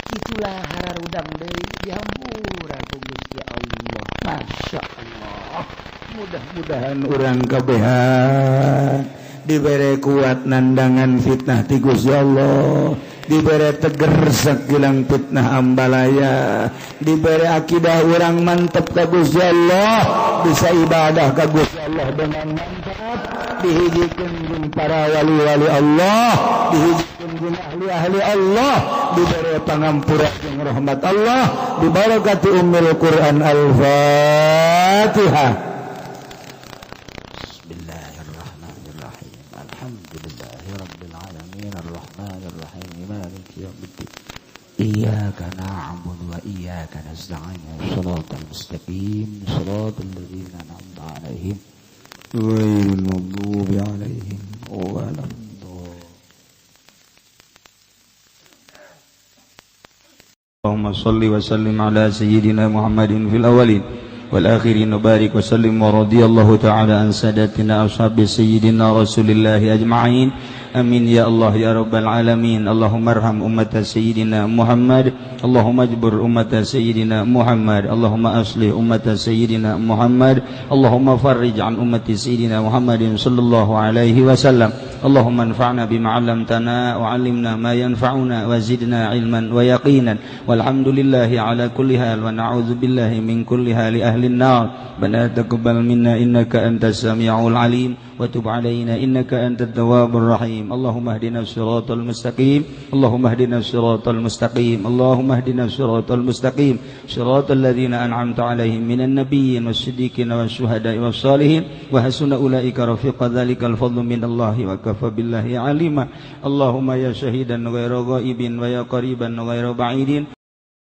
Itulah hararudang deui dihampura ku Gusti Allah. Masya Allah. Mudah-mudahan urang kabehan dibere kuat nandangan fitnah ti Gusti Allah, dibere teger sakilang fitnah ambalaya, dibere akidah urang mantep ka Gusti Allah, bisa ibadah ka Gusti Allah dengan mantap, dihijikeun jeung para wali-wali Allah, dihijikeun jeung ahli-ahli Allah, dibere pangampura jeung rahmat Allah, dibarakati ummul Quran. Al-Fatihah. Bismillahirrahmanirrahim. Alhamdulillahirabbil alamin arrahmanirrahim maliki yaumiddin. Iyyaka na'budu wa iyyaka nasta'in. Shiratal mustaqim, shiratal ladzina an'amta 'alaihim غير المغضوب عليهم ولا الضالين. اللهم صل وسلم على سيدنا محمد في الأولين والآخرين وبارك وسلم ورضي الله تعالى عن سادتنا أصحاب سيدنا رسول الله أجمعين. آمين يا الله يا رب العالمين. اللهم ارحم أمة سيدنا محمد، اللهم اجبر أمة سيدنا محمد، اللهم أصلح أمة سيدنا محمد، اللهم فرج عن أمة سيدنا محمد صلى الله عليه وسلم. اللهم انفعنا بما علمتنا وعلمنا ما ينفعنا وزدنا علما ويقينا. والحمد لله على كل حال ونعوذ بالله من كل حال أهل النار. ربنا تقبل منا إنك أنت السميع العليم وتب علينا إنك أنت التواب الرحيم. اللهم اهدنا الصراط المستقيم، اللهم اهدنا الصراط المستقيم، اللهم اهدنا الصراط المستقيم، صراط الذين أنعمت عليهم من النبيين والصديقين والشهداء والصالحين وحسن أولئك رفيقا. ذلك الفضل من الله وكفى بالله عليما. اللهم يا شهيدا غير غائب ويا قريبا غير بعيد.